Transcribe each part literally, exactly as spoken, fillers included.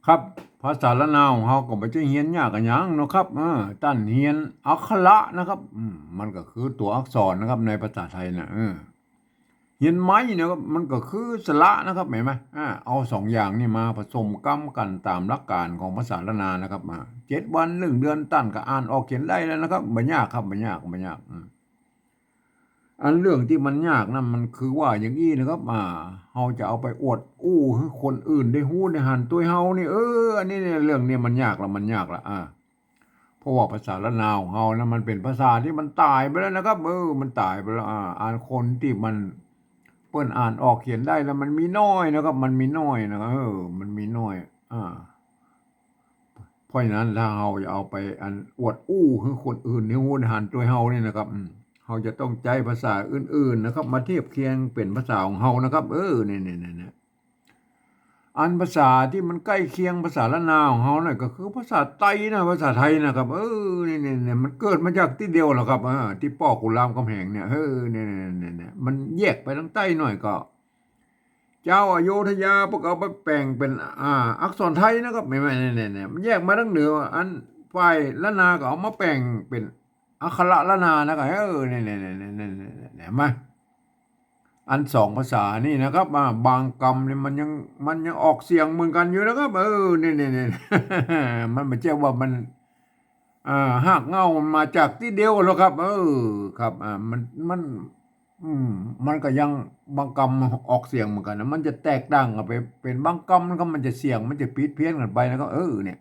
ครับ ภาษาล้านนาของเฮาก็บ่ใจ้เฮียนยากอะหยังเนาะครับ เออ ต้านเฮียนอักขระนะครับ อืม มันก็คือตั๋วอักษรนะครับ ในภาษาไทยน่ะ เออ เฮียนไม้นะครับ มันก็คือสระนะครับ หันก่อ อ่า เอาสองอย่างนี่มาผสมกำกั๋นต๋ามหลักก๋านของภาษาล้านนานะครับ อ่า เจ็ดวันนึ่งเดือนต้านก็อ่านออกเขียนได้แล้วนะครับ บ่ยากครับ บ่ยาก บ่ยาก อืม อันเรื่องตี้มันยากนั้นมันคือว่าอย่างอี้นะครับ อ่า เฮาจะเอาไปอวดอู้หื้อคนอื่นได้ฮู้ได้หันตวยเฮานี่ เออ อันนี้เนี่ย เรื่องนี้มันยากละ มันยากละ อ่า เพราะว่าภาษาล้านนาของเฮานะ มันเป๋นภาษาตี้มันต๋ายไปแล้วนะครับ เออ มันต๋ายไปแล้ว อ่า อันคนตี้มัน เปิ้นอ่านออกเขียนได้แล้วมันมีน้อยนะครับ มันมีน้อยนะครับ เออ มันมีน้อย อ่า เพราะฉะนั้นถ้าเฮาจะเอาไปอันอวดอู้หื้อคนอื่นได้ฮู้ได้หันตวยเฮานี่นะครับ อืม เฮาจะต้องใจ๊ภาษาอื่นๆ นะครับ มาเทียบเคียงเป๋นภาษาของเฮานะครับ เออ เนี่ย เนี่ย เนี่ย เนี่ย อันภาษาตี้มันใก้เคียงภาษาล้านนาของเฮาน่ะ ก็คือภาษาไตนะ ภาษาไทยนะครับ เออ เนี่ย เนี่ย เนี่ย มันเกิดมาจากตี้เดียวแหละครับ เออ ตี้ป้อขุนรามคำแหงเนี่ย เออ เนี่ย เนี่ย เนี่ย เนี่ย มันแยกไปตางใต้หน่อยก็ จาวอโยธยาเปิ้นก็เอาไปแป๋งเป๋น อ่า อักษรไทยนะครับ หันก่อ เนี่ย เนี่ย เนี่ย มันแยกมาตางเหนือ อันฝ่ายล้านนาก็เอามาแป๋งเป๋นอักขระล้านนานะครับ เออ เนี่ย เนี่ย เนี่ย หันก่อ อันสองภาษานี่นะครับ อ่า บางกำนี่มันยัง มันยังออกเสียงเหมือนกั๋นอยู่นะครับ เออ เนี่ย เนี่ย เนี่ย มันบ่ใจ้ว่ามัน อ่า ฮากเหง้ามันมาจากตี้เดียวหรอกครับ เออ ครับ อ่า มัน มัน อืม มันก็ยัง บางกำออกเสียงเหมือนกั๋นนะ มันจะแตกต่างกั๋นไป เป๋นบางกำมันก็ มันจะเสียง มันจะผิดเพี้ยนกั๋นไปนะครับ เออ เนี่ย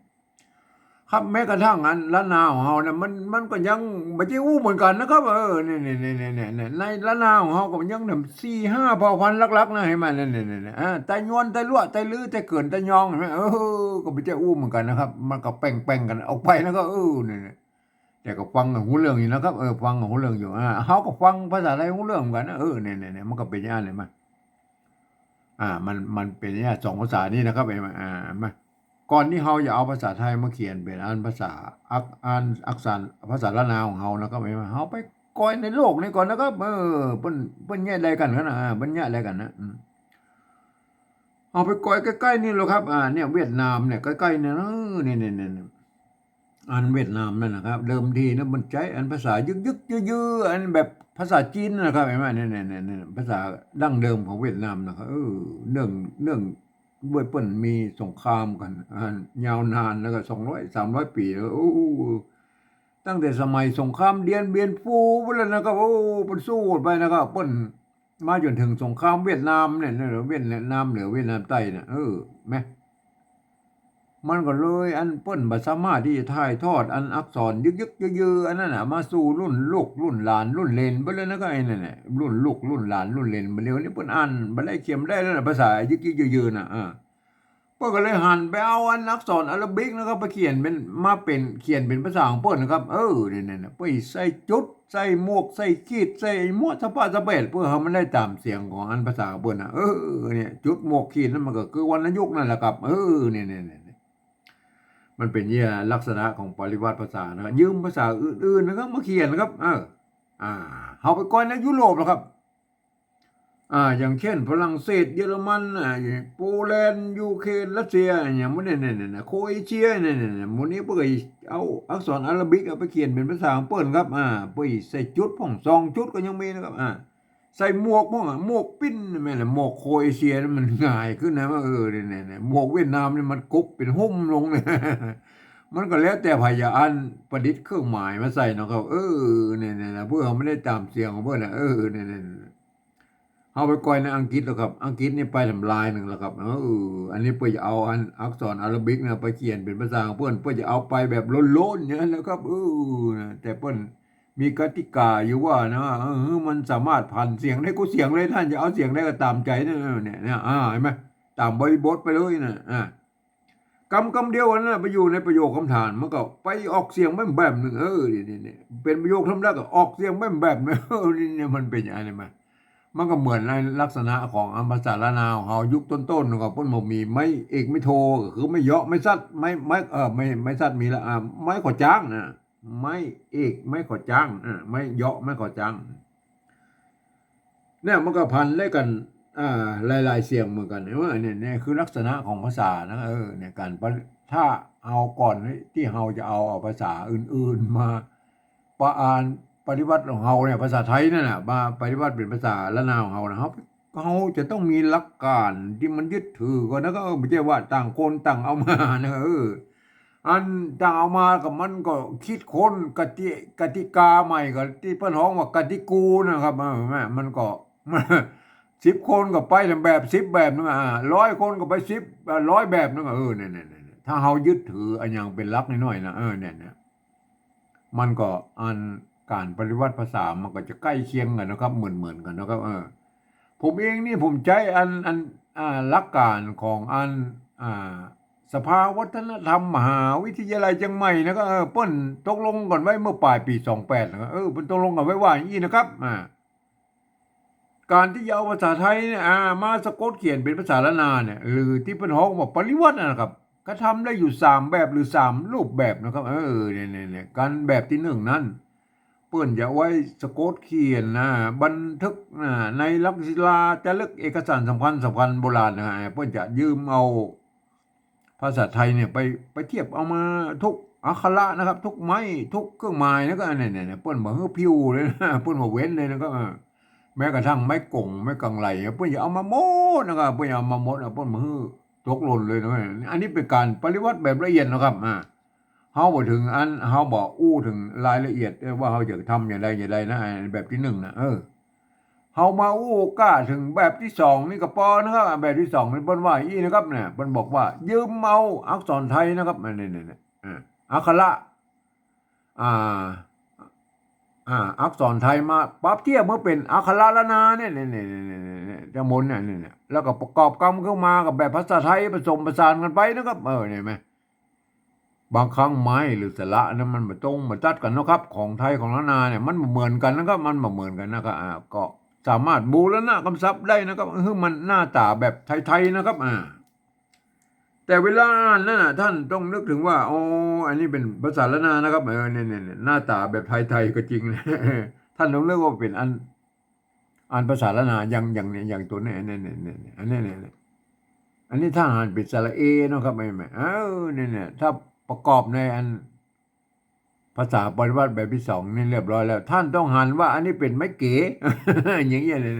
ครับ แม้กระทั่งอันล้านนาของเฮาเนี่ย มัน มันก็ยังบ่ใจ้อู้เหมือนกั๋นนะครับ เออ เนี่ย เนี่ย ในล้านนาของเฮาก็ยังสี่ห้าเผ่าพันธุ์หลักๆ นะ หันก่อ เนี่ย เนี่ย เนี่ย อ่า ไตยวน ไตลัวะ ไตลือ ไตเกิน ไตยอง หันก่อ เออ ก็บ่ใจ้อู้เหมือนกั๋นนะครับ มันก็แป๋งๆ กั๋นออกไปนะครับ เออ เนี่ย เนี่ย แต่ก็ฟังกั๋นฮู้เรื่องอยู่นะครับ เออ ฟังกั๋นฮู้เรื่องอยู่ อ่า เฮาก็ฟังภาษาไทยฮู้เรื่องเหมือนกั๋นนะ เออ เนี่ย เนี่ย เนี่ย มันก็เป๋นอย่างนั้นเลย มา อ่า มัน มันเป๋นอย่างนี้ สองภาษานี้นะครับ เห็นไหม อ่า มา ก่อนตี้เฮาจะเอาภาษาไทยมาเขียนเป๋นอันภาษา อัก อันอักษร ภาษาล้านนาของเฮานะครับ เห็นไหม เฮาไปก้อยในโลกนี้ก่อนนะครับ เออ เปิ้น เปิ้นเยียะอะไรกั๋นนะ อ่า เปิ้นเยียะอะไรกั๋นนะ อืม เฮาไปก้อยใก้ๆ นี่แหละครับ อ่า เนี่ย เวียดนามเนี่ย ใก้ๆ เนี่ย เออ เนี่ย เนี่ย เนี่ย เนี่ย อันเวียดนามนั่นนะครับ เดิมทีนะ มันใจ๊อันภาษายึกๆ ยื้อๆ อันแบบภาษาจีนนะครับ หันก่อ เนี่ย เนี่ย เนี่ย เนี่ย ภาษาดั้งเดิมของเวียดนามนะครับ เออ เนื่อง เนื่องด้วยเปิ้นมีสงครามกั๋น อันยาวนานแล้วก็สองร้อย สามร้อย ปี๋แล้ว โอ้ ตั้งแต่สมัยสงครามเตียนเบียนฟู่ไปแล้วนะครับ โอ้ เปิ้นสู้ไปนะครับ เปิ้น มาจ๋นเถิงสงครามเวียดนามเนี่ย เนี่ย เวียดนามเหนือ เวียดนามใต้เนี่ย เออ แหม มันก็เลยอันเปิ้นบ่สามารถตี้จะถ่ายทอดอันอักษรยึกๆ ยื้อๆ อันนั้นน่ะ มาสู่รุ่นลูกรุ่นหลานรุ่นเหลนไปเลยนะ ก็ไอ้นั่นแหละ รุ่นลูกรุ่นหลานรุ่นเหลน บ่าเดี่ยวนี้เปิ้นอ่านบ่ได้เขียนบ่ได้แล้วน่ะ ภาษายึกๆ ยื้อๆ น่ะ อ่า เปิ้นก็เลยหันไปเอาอันอักษรอาราบิกนะครับ ไปเขียนเป๋น มาเป๋น เขียนเป๋นภาษาของเปิ้นนะครับ เออ เนี่ย เนี่ย เนี่ย เปิ้นใส่จุด ใส่หมวก ใส่ขีด ใส่หมวกสะพะสะเปด เปื้อหื้อมันได้ต๋ามเสียงของอันภาษาของเปิ้นน่ะ เออ เนี่ย จุด หมวก ขีด นั่นมันก็คือวรรณยุกต์นั่นแหละครับ เออ เนี่ย เนี่ย เนี่ย เนี่ย มันเป๋นอย่างนี้ลักษณะของปริวัติภาษานะครับ ยืมภาษาอื่นๆ นะครับ มาเขียนนะครับ เออ อ่า เฮาไปก้อยในยุโรปนะครับ อ่า อย่างเช่น ฝรั่งเศส เยอรมัน อ่า โปแลนด์ ยูเครน รัสเซีย อย่างหมู่นี้ เนี่ย เนี่ย เนี่ย โครเอเชีย เนี่ย เนี่ย เนี่ย หมู่นี้เปิ้นก็เอาอักษรอาราบิกอะไปเขียนเป๋นภาษาของเปิ้นครับ อ่า เปิ้นใส่จุดพ่อง สองจุดก็ยังมีนะครับ อ่า ใส่หมวกพ่องอะ หมวกปิ้น แม่นแหละ หมวกโครเอเชียนี่มันง่ายขึ้นนะ เออ เนี่ย เนี่ย เนี่ย หมวกเวียดนามนี่มันกบเป๋นหุ้มลงเนี่ย มันก็แล้วแต่ไผจะอันประดิษฐ์เครื่องหมายมาใส่เนาะครับ เออ เนี่ย เนี่ย เนี่ย เปื้อหื้อมันได้ต๋ามเสียงของเปิ้นน่ะ เออ เนี่ย เนี่ย เนี่ย เฮาไปก้อยในอังกฤษแล้วครับ อังกฤษนี่ไปแถมลายนึ่งแล้วครับ เออ อันนี้เปิ้นจะเอาอันอักษรอาราบิกเนี่ยไปเขียนเป๋นภาษาของเปิ้น เปิ้นจะเอาไปแบบโล้นๆ อย่างนั้นแหละครับ เออ แต่เปิ้นมีกติกาอยู่ว่านะ เออ มันสามารถผันเสียงได้กู้เสียงเลย ต้านจะเอาเสียงใดก็ต๋ามใจ๋นั่น เนี่ย เนี่ย อ่า หันก่อ ต๋ามบริบทไปเลยน่ะ อ่า กำกำเดียวกั๋นน่ะ ไปอยู่ในประโยคคำถาม มันก็ไปออกเสียงไปแบบนึ่ง เออ เนี่ย เนี่ย เนี่ย เป๋นประโยคธรรมดาก็ออกเสียงไปแบบนึ่ง เออ เนี่ย เนี่ย มันเป๋นอย่างนี้มา มันก็เหมือนในลักษณะของอันภาษาล้านนาของเฮายุคต้นๆ ก็เปิ้นบ่มีไม้เอกไม้โท ก็คือไม้เยาะไม้สัด ไม้ ไม้ เอ่อ ไม้ ไม้สัดมีละ อ่า ไม้ขอจ๊างน่ะ ไม้เอกไม้ขอจ๊าง อ่า ไม้เยาะไม้ขอจ๊าง เนี่ยมันก็ผันได้กั๋น อ่า หลายๆ เสียงเหมือนกั๋น เออ เนี่ย เนี่ยคือลักษณะของภาษานะ เออ เนี่ย ก๋านปะ ถ้าเอาก่อนตี้เฮาจะเอา เอาภาษาอื่นๆ มา ปะ อ่านปฏิบัติของเฮาเนี่ย ภาษาไทยนั่นน่ะ มาปฏิบัติเป๋นภาษาล้านนาของเฮานะ เฮา เฮาจะต้องมีหลักก๋านตี้มันยึดถือก่อนนะ ก็ เออ บ่ใจ้ว่าต่างคนต่างเอามานะ เออ อันต่างเอามาก็มันก็กึ๊ดค้นกติ กติกาใหม่ก็ตี้เปิ้นฮ้องว่ากติกูนะครับ เออ แม่ มันก็ สิบคนก็ไปแบบสิบแบบนึง อ่า ร้อยคนก็ไปสิบ อ่า ร้อยแบบนึง เออ เนี่ย เนี่ย เนี่ย ถ้าเฮายึดถืออะหยังเป๋นหลักน้อยๆ นะ เออ เนี่ย เนี่ย มันก็อันก๋านปฏิบัติภาษามันก็จะใก้เคียงกั๋นนะครับ เหมือนๆ กั๋นนะครับ เออ ผมเองนี่ผมใจ๊อัน อัน อ่า หลักก๋านของอัน อ่า สภาวัฒนธรรมมหาวิทยาลัยเจียงใหม่นะครับ เออ เปิ้นตกลงกั๋นไว้เมื่อป๋ายปี๋สองแปดนะครับ เออ เปิ้นตกลงกั๋นไว้ว่าอย่างอี้นะครับ อ่า ก๋านตี้จะเอาภาษาไทยเนี่ย อ่า มาสะกดเขียนเป๋นภาษาล้านนาเนี่ย หรือตี้เปิ้นฮ้องว่าปริวัตินะครับ ก็ทำได้อยู่สามแบบหรือสามรูปแบบนะครับ เออ เนี่ย เนี่ย เนี่ย ก๋านแบบตี้นึ่งนั้น เปิ้นจะไว้สะกดเขียนนะ บันทึกนะ ในหลักศิลาจารึกเอกสารสำคัญสำคัญโบราณนะ เปิ้นจะยืมเอา ภาษาไทยเนี่ยไป ไปเทียบเอามาทุกอักขระนะครับ ทุกไม้ ทุกเครื่องหมายนะ ก็อันนี้เนี่ย เปิ้นบ่หื้อผิวเลยนะ เปิ้นบ่เว้นเลยนะ ก็ เออ แม้กระทั่งไม้กง ไม้กังไหล่ เปิ้นจะเอามาหมดนะ ก็เปิ้นจะเอามาหมดนะ เปิ้นบ่หื้อตกหล่นเลยนะ อันนี้เป๋นก๋านปริวัติแบบละเอียดนะครับ อ่า เฮาบ่ถึงอัน เฮาบ่อู้ถึงรายละเอียดว่าเฮาจะทำอย่างใดอย่างใดนะ อันแบบตี้นึ่งนะ เออ เฮามาอู้ก้าเถิงแบบตี้สองนี่ก็ปอนะครับ แบบตี้สองนี่เปิ้นว่าอี้นะครับ เนี่ย เปิ้นบอกว่ายืมเอาอักษรไทยนะครับ อันนี้ เนี่ย เนี่ย อ่า อักขระ อ่า อ่า อักษรไทยมาปรับเทียบเมื่อเป๋นอักขระล้านนาเนี่ย เนี่ย เนี่ย จำนวนเนี่ย เนี่ย เนี่ย แล้วก็ประกอบกำขึ้นมากับแบบภาษาไทยผสมผสานกั๋นไปนะครับ เออ เนี่ยแม่ บางครั้งไม้หรือสระนั้นมันบ่ตรงบ่ตัดกั๋นเนาะครับ ของไทยของล้านนาเนี่ย มันบ่เหมือนกั๋นนะครับ มันบ่เหมือนกั๋นนะครับ อ่า ก็สามารถบูรณะกำศัพท์ได้นะครับ หื้อมันหน้าต๋าแบบไทยๆ นะครับ อ่า แต่เวลาอ่านนั่นน่ะ ท่านต้องนึกถึงว่า อ๋อ อันนี้เป๋นภาษาล้านนานะครับ เออ เนี่ย เนี่ย เนี่ย หน้าต๋าแบบไทยๆ ก็จริง ท่านต้องนึกว่าเป๋นอัน อ่านภาษาล้านนา อย่าง อย่างเนี่ย อย่างตั๋วเนี่ย เนี่ย เนี่ย เนี่ย อันนี้เนี่ย เนี่ย อันนี้ถ้าอ่านเป๋นสระเอเนาะครับ แม่ แม่ เออ เนี่ย เนี่ย ถ้าประกอบในอันภาษาปริวัติแบบตี้สองนี่เรียบร้อยแล้ว ท่านต้องหันว่าอันนี้เป๋นไม้เก๋ อย่างเงี้ยเลย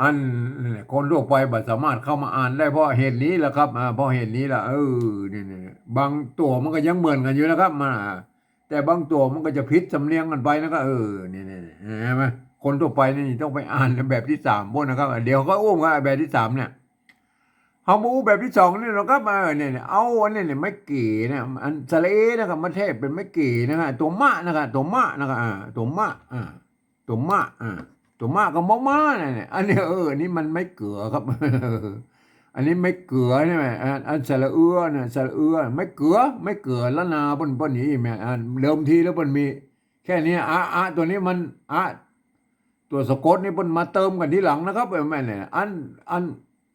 อันเนี่ย คนทั่วไปบ่สามารถเข้ามาอ่านได้เพราะเหตุนี้แหละครับ อ่า เพราะเหตุนี้แหละ เออ เนี่ย เนี่ย บางตั๋วมันก็ยังเหมือนกั๋นอยู่นะครับ มา แต่บางตั๋วมันก็จะผิดสำเนียงกั๋นไปนะ ก็ เออ เนี่ย เนี่ย เนี่ย หันก่อ คนทั่วไปนี่ต้องไปอ่านแบบตี้สามโบ้นนะครับ เดี๋ยวก็อู้กั๋นแบบตี้สามเนี่ย เฮามาอู้แบบตี้สองนี่เนาะครับ เออ เนี่ย เนี่ย เอาอันนี้เนี่ย ไม้เก๋เนี่ย อันสระเอนะครับ มาแทนเป๋นไม้เก๋นะฮะ ตั๋วมะนะครับ ตั๋วมะนะครับ อ่า ตั๋วมะ อ่า ตั๋วมะ อ่า ตั๋วมะกับมอม้าเนี่ย เนี่ย อันนี้ เออ อันนี้มันไม้เกือครับ อันนี้ไม้เกือใช่ไหม อัน อันสระเอือเนี่ย สระเอือ ไม้เกือ ไม้เกือล้านนาเปิ้น เปิ้นนี่แม่ อันเดิมทีแล้วเปิ้นมีแค่นี้ อะ อะ ตั๋วนี้มัน อะ ตั๋วสะกดนี่เปิ้นมาเติมกั๋นทีหลังนะครับ เออ แม่เนี่ย อัน อัน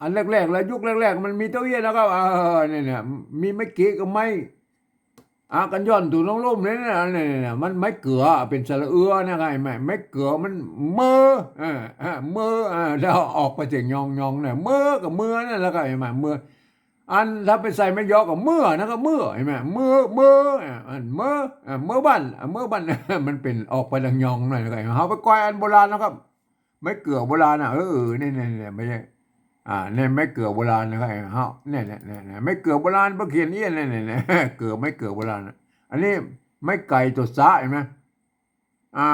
อันแรกๆ แล้วยุคแรกๆ มันมีเต้าเอี้ยนนะครับ เออ เนี่ย เนี่ย มีไม้เก๋กับไม้ อะ กั๋นย่อนตั๋วน้องร่มเนี่ย เนี่ย เนี่ย เนี่ย มันไม้เกือ เป๋นสระเอือนะครับ ไอ้ไม้ ไม้เกือมันเมอ เออ เออ เมอ เออ แล้วออกไปเสียงยองๆ เนี่ย เมอกับเมือนั่นแหละครับ ไอ้ไม้เมือ อันถ้าไปใส่ไม้ยอก็เมือนะครับ เมือ หันก่อ เมือ เมือ อ่า อันเมือ อ่า เมือบ้าน อ่า เมือบ้าน มันเป๋นออกไปทางยองหน่อยนะครับ เฮาไปก้อยอันโบราณนะครับ ไม้เกือโบราณน่ะ เออ เนี่ย เนี่ย เนี่ย ไม่ใช่ อ่า เนี่ยไม้เกือโบราณนะครับ เฮา เนี่ย เนี่ย เนี่ย เนี่ย ไม้เกือโบราณ เปิ้นเขียนอี้ เนี่ย เนี่ย เนี่ย เกือ ไม้เกือโบราณน่ะ อันนี้ไม้ไก่ตั๋วสะ หันก่อ อ่า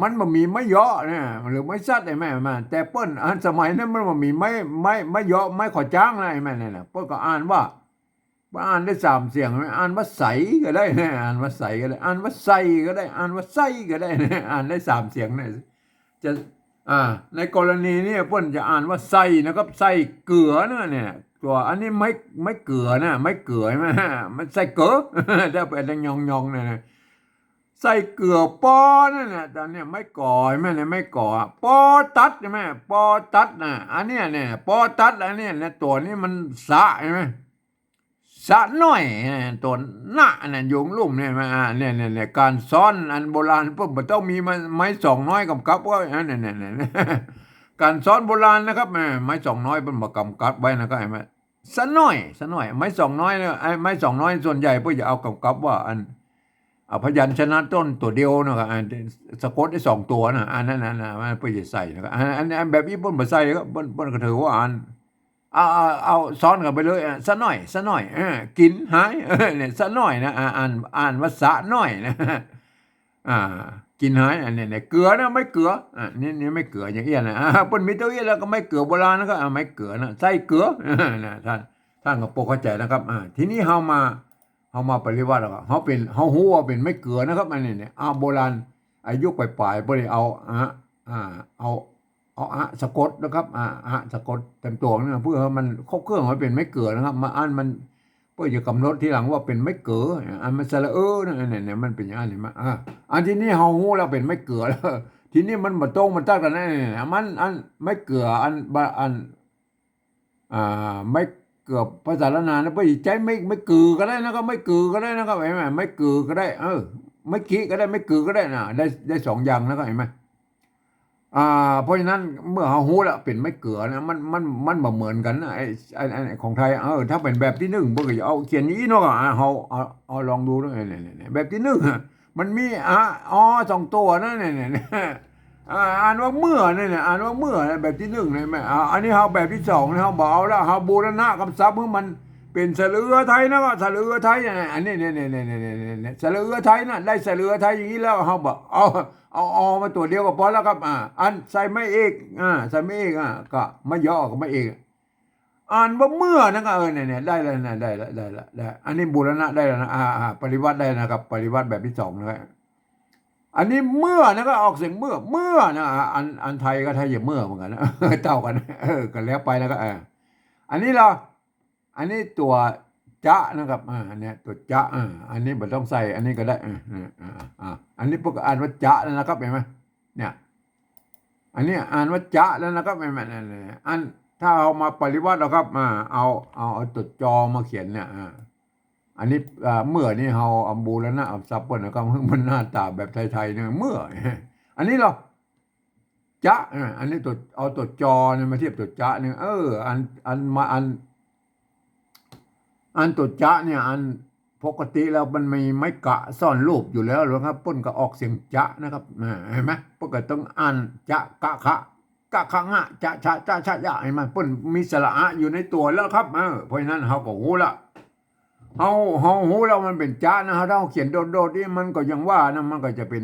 มันบ่มีไม้ยอเนี่ย หรือไม้สัตว์ หันก่อ มา แต่เปิ้น อันสมัยนั้นมันบ่มีไม้ ไม้ ไม้ยอ ไม้ขอจ้างนะ หันก่อ เนี่ย เนี่ย เปิ้นก็อ่านว่า อ่านได้สามเสียง อ่านว่าใสก็ได้นะ อ่านว่าใสก็ได้ อ่านว่าใส่ก็ได้ อ่านว่าไส้ก็ได้นะ อ่านได้สามเสียงเนี่ย จะ อ่า ในกรณีนี้เปิ้นจะอ่านว่าใส่นะครับ ใส่เกือนะเนี่ย ตั๋วอันนี้ไม้ ไม้เกือนะ ไม้เกือหันก่อ มันใส่เกือ ถ้าไปทางยองๆ เนี่ยนะ ใส่เกือปอนั่นน่ะ ต๋อนเนี้ยไม้ก่อหันก่อ เนี่ย ไม้ก่อ ปอตัดหันก่อ ปอตัดน่ะ อันเนี้ยเนี่ย ปอตัด อันเนี้ยเนี่ย ตั๋วนี้มันสะหันก่อ สะน้อย ตั๋วนะน่ะ อยู่ลุ่มเนี่ย มา อ่า เนี่ย เนี่ย เนี่ย ก๋านซ้อนอันโบราณ เปิ้นบ่ต้องมีไม้ ไม้สองน้อยกำกับไว้ อันเนี่ย เนี่ย เนี่ย การสอนโบราณนะครับ แหม ไม้สองน้อยเปิ้นบ่กำกับไว้นะครับ ไอ้ไม้สะน้อย สะน้อย ไม้สองน้อยเนี่ย ไอ้ไม้สองน้อยส่วนใหญ่เปิ้นจะเอากำกับว่าอัน เอาพยัญชนะต้นตั๋วเดียวนะครับ อันสะกดได้สองตั๋วนะ อันนั้นนะ นะ มันเปิ้นจะใส่นะครับ อัน อัน อันแบบอี้เปิ้นบ่ใส่ครับ เปิ้น เปิ้นก็ถือว่าอัน เอา เอา เอาซ้อนกันไปเลย อ่ะ สะน้อย สะน้อย เออ กิ๋นหาย เออ เนี่ย สะน้อยนะ อ่า อ่าน อ่านว่าสะน้อยนะ อ่า กิ๋นหาย อันนี้เนี่ย เกลือนะ ไม้เกลือ อ่ะ นี่ นี่ไม้เกลืออย่างเอี้ยนะ อ่า เปิ้นมีเต้าอี้แล้วก็ไม้เกลือโบราณนะครับ อ่า ไม้เกลือนะ ใส่เกลือ นะ ท่าน ท่านก็ปกเข้าใจ๋นะครับ อ่า ทีนี้เฮามา เฮามาปริวัติแล้วก็ เฮาเป๋น เฮาฮู้ว่าเป๋นไม้เกลือนะครับ อันนี้เนี่ย อ่า โบราณ อายุปลายๆ เปิ้นเอา อะ อ่า เอา เอา อะ สะกดนะครับ อะ อะ สะกดเต็มตั๋วนะ เปื้อหื้อมันครบเครื่อง มันเป๋นไม้เกลือนะครับ มาอันมัน เปิ้นจะกำหนดทีหลังว่าเป๋นไม้เกลือ อันมันสระเออนะ เนี่ย เนี่ย มันเป๋นอย่างนั้น หันก่อ อ่า อันทีนี้เฮาฮู้แล้วเป๋นไม้เกลือแล้ว ทีนี้มันบ่ตรงบ่ตัดกั๋นนะ เนี่ย มัน อันไม้เกลือ อันบ่ อัน อ่า ไม้เกลือภาษาล้านนานะ เปิ้นใจ๊ไม้ ไม้กือก็ได้นะครับ ไม้กือก็ได้นะครับ หันก่อ ไม้กือก็ได้ เออ ไม้กิก็ได้ ไม้กือก็ได้นะ ได้ ได้สองอย่างนะครับ หันก่อ อ่า เพราะฉะนั้นเมื่อเฮาฮู้แล้วเป๋นไม้เกลือนะ มัน มัน มันบ่เหมือนกั๋นนะ ไอ้ ไอ้ ไอ้ของไทย เออ ถ้าเป๋นแบบตี้นึ่ง เปิ้นก็จะเอาเขียนอย่างอี้เนาะ อ่ะ เฮา เอา เอาลองดูนะ เนี่ย เนี่ย เนี่ย แบบตี้นึ่งอะ มันมี อะ ออ สองตั๋วนะ เนี่ย เนี่ย เนี่ย อ่า อ่านว่าเมื่อ เนี่ย เนี่ย อ่านว่าเมื่อนะ แบบตี้นึ่งนะ แม่ อ่า อันนี้เฮาแบบตี้สองนะ เฮาบ่เอาละ เฮาบูรณะกำศัพท์หื้อมันเป๋นสระเอือไทยนะ ว่าสระเอือไทยนะ อันนี้ เนี่ย เนี่ย สระเอือไทยนะ ได้สระเอือไทยอย่างอี้แล้ว เฮาบ่เอา เอา ออ มาตั๋วเดียวก็ปอแล้วครับ อ่า อันใส่ไม้เอก อ่า ใส่ไม้เอก อ่า ก็ไม้ยอ ก็ไม้เอก อ่านว่าเมื่อนะก็ เออ เนี่ย เนี่ย ได้แล้วนะ ได้แล้ว ได้แล้ว ได้ อันนี้บูรณะได้แล้วนะ อ่า อ่า ปริวัติได้นะครับ ปริวัติแบบตี้สองนะครับ อันนี้เมื่อนะก็ออกเสียงเมื่อ เมื่อนะ อ่า อัน อันไทยก็ไทยจะเมื่อเหมือนกั๋นนะ เต้ากั๋น เออ ก็แล้วไปนะก็ เออ อันนี้เหรอ อันนี้ตั๋วจะนะครับ อ่า เนี่ย ตั๋วจะ อ่า อันนี้บ่ต้องใส่ อันนี้ก็ได้ อ่า อ่า อ่า อ่า อันนี้เปิ้นก็อ่านว่าจะแล้วนะครับ หันก่อ เนี่ย อันนี้อ่านว่าจะแล้วนะครับ หันก่อ เนี่ย เนี่ย เนี่ย อัน ถ้าเฮามาปริวัติเอาครับ มา เอา เอา เอาตั๋วจอมาเขียนเนี่ย อ่า อันนี้ อ่า เมื่อนี่เฮาเอาบูรณะกำศัพท์เปิ้นนะครับ หื้อมันหน้าต๋าแบบไทยๆ เนี่ย เมื่อ อันนี้เหรอ จะ อ่า อันนี้ตั๋ว เอาตั๋วจอเนี่ยมาเทียบตั๋วจะเนี่ย เออ อัน อันมา อัน อันตั๋วจะเนี่ย อันปกติแล้วมันมีไม้กะซ่อนรูปอยู่แล้วนะครับ เปิ้นก็ออกเสียงจะนะครับ อ่า หันก่อ เปิ้นก็ต้องอ่านจะ กะ คะ กะ คะ งะ จะ ชะ จะ ชะ ยะ หันก่อ เปิ้นมีสระอะอยู่ในตั๋วแล้วครับ เออ เพราะฉะนั้นเฮาก็ฮู้ละ เฮา เฮาฮู้แล้วมันเป๋นจะนะ ถ้าเฮาเขียนโดดๆ นี่มันก็อย่างว่านะ มันก็จะเป๋น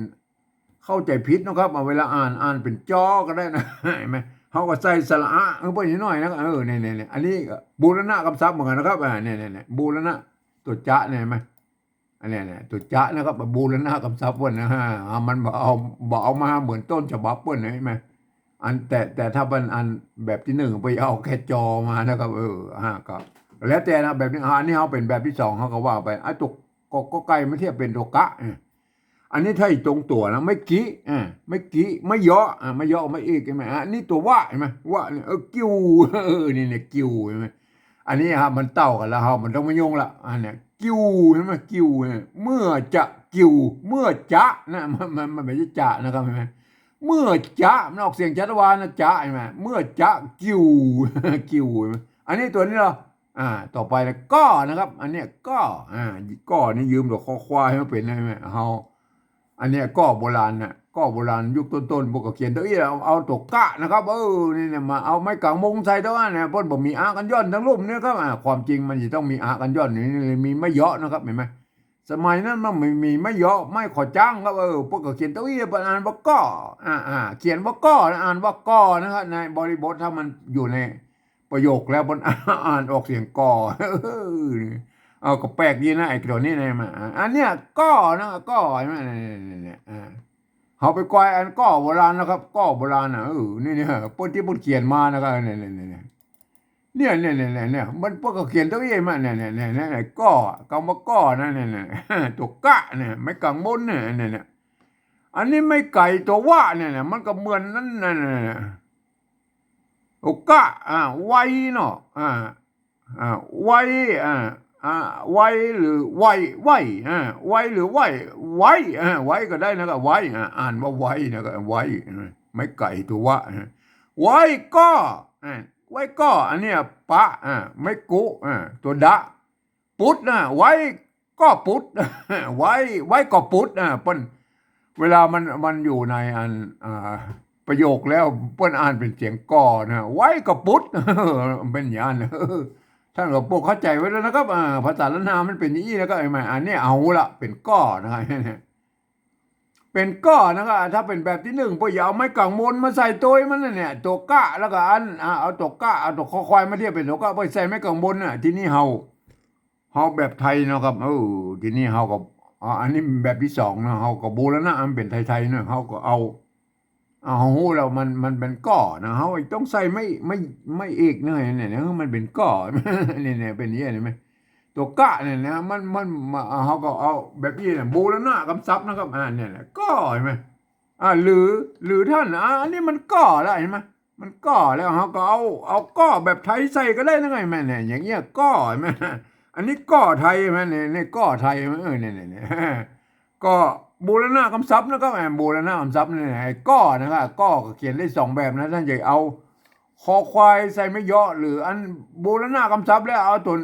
เข้าใจ๋ผิดนะครับ เอาเวลาอ่าน อ่านเป๋นจอก็ได้นะ หันก่อ เฮาก็ใส่สระอะ เออ ไปนิดหน่อยนะ เออ เนี่ย เนี่ย เนี่ย อันนี้ก็บูรณะกำศัพท์เหมือนกั๋นนะครับ อ่า เนี่ย เนี่ย เนี่ย บูรณะตั๋วจะเนี่ย หันก่อ อันเนี้ย เนี่ย ตั๋วจะนะครับ บูรณะกำศัพท์เปิ้นนะ อ่า มันบ่เอา บ่เอามาเหมือนต้นฉบับเปิ้นนะ หันก่อ อัน แต่ แต่ถ้าเปิ้นอันแบบตี้นึ่งไปเอาแค่จอมานะครับ เออ อ่า ก็แล้วแต่นะ แบบนี้ อ่า อันนี้เฮาเป๋นแบบตี้สอง เฮาก็ว่าไป อ่ะ ตั๋ว ก กอไก่มาเทียบเป๋นตั๋วกะ อ่ะ อันนี้ถ้าอีตรงตั๋วนะ ไม้กิ อ่า ไม้กิ ไม้ยอ อ่า ไม้ยอ ไม้เอก หันก่อ อันนี้ตั๋ววะ หันก่อ วะเนี่ย เออ กิ่ว เออ นี่เนี่ย กิ่ว หันก่อ อันนี้ครับ มันเต้ากั๋นแล้ว เฮาบ่ต้องมายุ่งละ อันเนี้ย กิ่ว หันก่อ กิ่วเนี่ย เมื่อจะกิ่ว เมื่อจะนะ มัน มัน มันบ่ใจ้จะนะครับ หันก่อ เมื่อจะ มันออกเสียงชัดว่านะ จะ หันก่อ เมื่อจะกิ่ว กิ่ว หันก่อ อันนี้ตั๋วนี้เหรอ อ่า ต่อไปนะ ก้อนะครับ อันเนี้ย ก้อ อ่า ก้อนี่ยืมตั๋วคอควายมาเป๋น หันก่อ เฮา อันเนี้ย ก้อโบราณน่ะ ก้อโบราณยุคต้นๆ เปิ้นก็เขียนตั๋วอี้ เอา เอาตั๋วกะนะครับ เออ นี่เนี่ย มาเอาไม้ก๋างมงใส่ตั๋วนะ เปิ้นบ่มีอะกั๋นหย่อนตังลุ่มเนี่ยครับ อ่า ความจริงมันจะต้องมีอะกั๋นหย่อน นี่ นี่มีไม้เยาะนะครับ หันก่อ สมัยนั้นมันบ่มีไม้เยาะ ไม้ขอจ๊างครับ เออ เปิ้นก็เขียนตั๋วอี้ เปิ้นอ่านว่าก้อ อ่า อ่า เขียนว่าก้อนะ อ่านว่าก้อนะครับ ในบริบทถ้ามันอยู่ในประโยคแล้วเปิ้นอ่านออกเสียงก่อ เอาก็แปลกดีนะ ไอ้ตั๋วนี้นะ มา อันเนี้ย ก้อนะ ก้อ หันก่อ เนี่ย เนี่ย เนี่ย อ่า เฮาไปกอยอันก้อโบราณนะครับ ก้อโบราณน่ะ เออ นี่เนี่ย เปิ้นตี้เปิ้นเขียนมานะครับ เนี่ย เนี่ย เนี่ย เนี่ย เนี่ย เนี่ย เนี่ย เนี่ย มันเปิ้นก็เขียนตั๋วอี้มา เนี่ย เนี่ย เนี่ย เนี่ย เนี่ย ก้อ กำว่าก้อนะ เนี่ย เนี่ย ตั๋วกะเนี่ย ไม้ก๋างมงเนี่ย เนี่ย เนี่ย อันนี้ไม้ไก่ตั๋ววะเนี่ย เนี่ย มันก็เหมือนนั้นน่ะ เนี่ย เนี่ย ตั๋วกะ อ่า ไวเนาะ อ่า อ่า ไว อ่า อ่า ไวหรือไว ไว อ่า ไวหรือไว ไว อ่า ไวก็ได้นะ ก็ไว อ่า อ่านว่าไวนะ ก็ไว อ่า ไม้ไก่ตั๋ววะ อ่า ไว้ก่อ อ่า ไว้ก่อ อันเนี้ย ปะ อ่า ไม้กุ อ่า ตัวดะ ปุด นะ ไว้ก่อปุด ไว้ ไว้ก่อปุด อ่า เปิ้น เวลามัน มันอยู่ในอัน อ่า ประโยคแล้ว เปิ้นอ่านเป๋นเสียงก่อนะ ไว้ก่อปุด มันเป๋นอย่างนั้น ท่านก็โปรดเข้าใจ๋ไว้แล้วนะครับ อ่า ภาษาล้านนามันเป๋นอย่างนี้ แล้วก็ไอ้มา อันนี้เอาละ เป๋นก่อนะครับ เป๋นก่อนะครับ ถ้าเป๋นแบบตี้นึ่ง เปิ้นจะเอาไม้ก๋างบนมาใส่ตวยมันนั่นเนี่ย ตั๋วกะ แล้วก็อัน อ่า เอาตั๋วกะ เอาตั๋วคอควายมาเทียบเป๋นตั๋วกะ เปิ้นใส่ไม้ก๋างบนน่ะ ทีนี้เฮา เฮาแบบไทยเนาะครับ เออ ทีนี้เฮาก็ อ่า อันนี้แบบตี้สองเนาะ เฮาก็บูรณะ มันเป๋นไทยๆ เนาะ เฮาก็เอา เอา ฮู้แล้วมัน มันเป๋นก่อนะ เฮาต้องใส่ไม้ ไม้ ไม้เอกเนาะ เนี่ย เนี่ย มันเป๋นก่อ เนี่ย เนี่ย เป๋นอย่างนี้ เห็นไหม ตั๋วกะเนี่ยนะ มัน มัน มา เฮาก็เอาแบบนี้นะ บูรณะกำศัพท์นะครับ อ่า เนี่ย เนี่ย ก่อ เห็นไหม อ่า หรือ หรือท่าน อ่า อันนี้มันก่อแล้ว เห็นไหม มันก่อแล้ว เฮาก็เอา เอาก่อแบบไทยใส่ก็ได้นะ เห็นไหม เนี่ย อย่างเงี้ย ก่อ เห็นไหม อันนี้ก่อไทย เห็นไหม เนี่ย เนี่ย ก่อไทย เห็นไหม เออ เนี่ย เนี่ย เนี่ย ก็บูรณะกำศัพท์นะครับ แหม บูรณะกำศัพท์เนี่ย ไอ้ก่อนะครับ ก่อก็เขียนได้สองแบบนะ ท่านจะเอาคอควายใส่ไม้เยาะ หรืออันบูรณะกำศัพท์แล้วเอาตั๋ว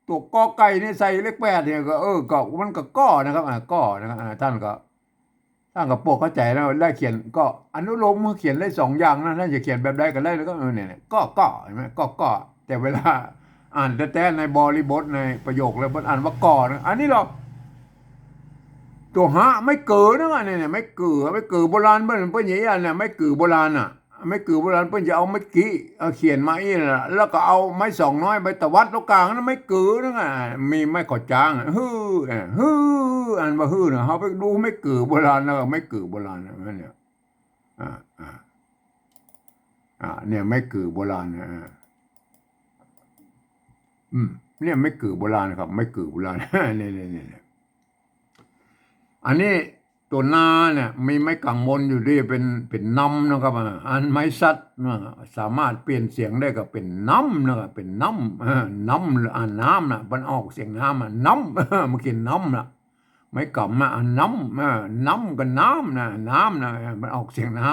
ตั๋วกอไก่เนี่ยใส่เลขแปดเนี่ย ก็ เออ ก็มันก็ก่อนะครับ อ่า ก่อนะครับ อ่า ท่านก็ ท่านก็โปรดเข้าใจ๋แล้ว ได้เขียน ก็อนุโลมเขียนได้สองอย่างนะ ท่านจะเขียนแบบใดก็ได้ แล้วก็ เออ เนี่ย เนี่ย ก่อ ก่อ เห็นไหม ก่อ ก่อ แต่เวลาอ่านแต๊ๆ ในบริบท ในประโยคแล้ว เปิ้นอ่านว่าก่อนะ อันนี้หรอก ตั๋วหะ ไม้เก๋อนะ เนี่ย เนี่ย ไม้เก๋อ ไม้เก๋อโบราณ เปิ้น เปิ้นอย่างนี้เนี่ย ไม้เก๋อโบราณน่ะ ไม้เก๋อโบราณ เปิ้นจะเอาไม้กิ เอาเขียนมาอี้น่ะ แล้วก็เอาไม้สองน้อยไปตวัดตรงก๋างนะ ไม้เก๋อนั่นน่ะ มีไม้ขอจางอ่ะ ฮื้อ อ่ะ ฮื้อ อ่านว่าฮื้อน่ะ เฮาไปดูไม้เก๋อโบราณนะ ไม้เก๋อโบราณนะ นั่นเนี่ย อ่า อ่า อ่า เนี่ย ไม้เก๋อโบราณนะ อ่า อืม เนี่ย ไม้เก๋อโบราณครับ ไม้เก๋อโบราณ เนี่ย เนี่ย เนี่ย เนี่ย อันนี้ตั๋วนาเนี่ย มีไม้ก๋างบนอยู่ตี้เป๋น เป๋นน้ำนะครับ อ่า อันไม้สัตว์นะ สามารถเปลี่ยนเสียงได้ก็เป๋นน้ำนะครับ เป๋นน้ำ อ่า น้ำ หรืออ่านน้ำนะ มันออกเสียงน้ำอ่ะ น้ำ มันเขียนน้ำนะ ไม้ก๋ำนะ อ่านน้ำ อ่า น้ำกับน้ำนะ น้ำนะ มันออกเสียงน้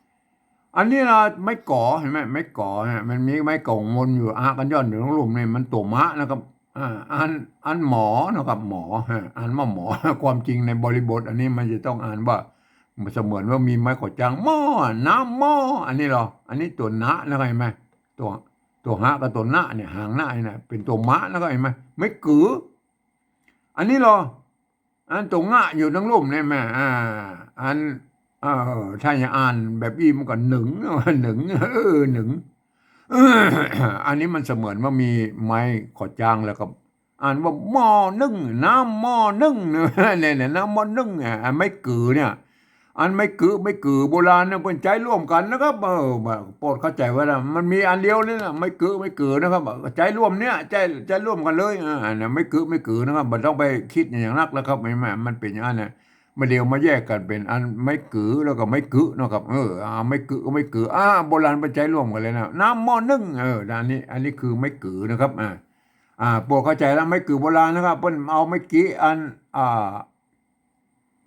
ำ อันนี้นะ ไม้ก๋อ เห็นไหม ไม้ก๋อเนี่ย มันมีไม้ก๋างบนอยู่ อะกัญญรอยู่ตรงลุ่มนี่ มันตั๋วมะนะครับ อ่า อัน อันหมอนะครับ หมอ ฮะ อ่านว่าหมอ ความจริงในบริบทอันนี้มันจะต้องอ่านว่า เสมือนว่ามีไม้ขอจาง หม้อ น้ำหม้อ อันนี้หรอ อันนี้ตั๋วนะนะครับ เห็นไหม ตั๋ว ตั๋วหะกับตั๋วนะเนี่ย หางนะเนี่ย เป๋นตั๋วมะนะครับ เห็นไหม ไม้เก๋อ อันนี้หรอ อันตั๋วงะอยู่ตรงลุ่มนี่แม่ อ่า อัน เออ ถ้าจะอ่านแบบอี้มันก็หนึ่ง หนึ่ง เออ หนึ่ง อันนี้มันเสมือนว่ามีไม้ขอจางแล้วก็อ่านว่าหม้อนึ่ง น้ำหม้อนึ่ง เนี่ย เนี่ย น้ำหม้อนึ่ง อ่ะ อันไม้เก๋อเนี่ย อันไม้เก๋อ ไม้เก๋อโบราณเนี่ย เปิ้นใจ๊ร่วมกั๋นนะครับ เออ โปรดเข้าใจ๋ไว้นะ มันมีอันเดียวนี่นะ ไม้เก๋อ ไม้เก๋อนะครับ ใจ๊ร่วมเนี่ย ใจ๊ ใจ๊ร่วมกั๋นเลย อ่า อันนั้นไม้เก๋อ ไม้เก๋อนะครับ บ่ต้องไปกึ๊ดอย่างนักแล้วครับ แหม มันเป๋นอย่างนั้นนะ บ่าเดี่ยวมาแยกกั๋นเป๋นอันไม้เก๋อแล้วก็ไม้เก๋อนะครับ เออ อ่า ไม้เก๋อ ไม้เก๋อ อ่า โบราณเปิ้นใจ๊ร่วมกั๋นเลยนะ น้ำหม้อนึ่ง เออ อันนี้ อันนี้คือไม้เก๋อนะครับ อ่า อ่า โปรดเข้าใจ๋แล้ว ไม้เก๋อโบราณนะครับ เปิ้นเอาไม้กิ อัน อ่า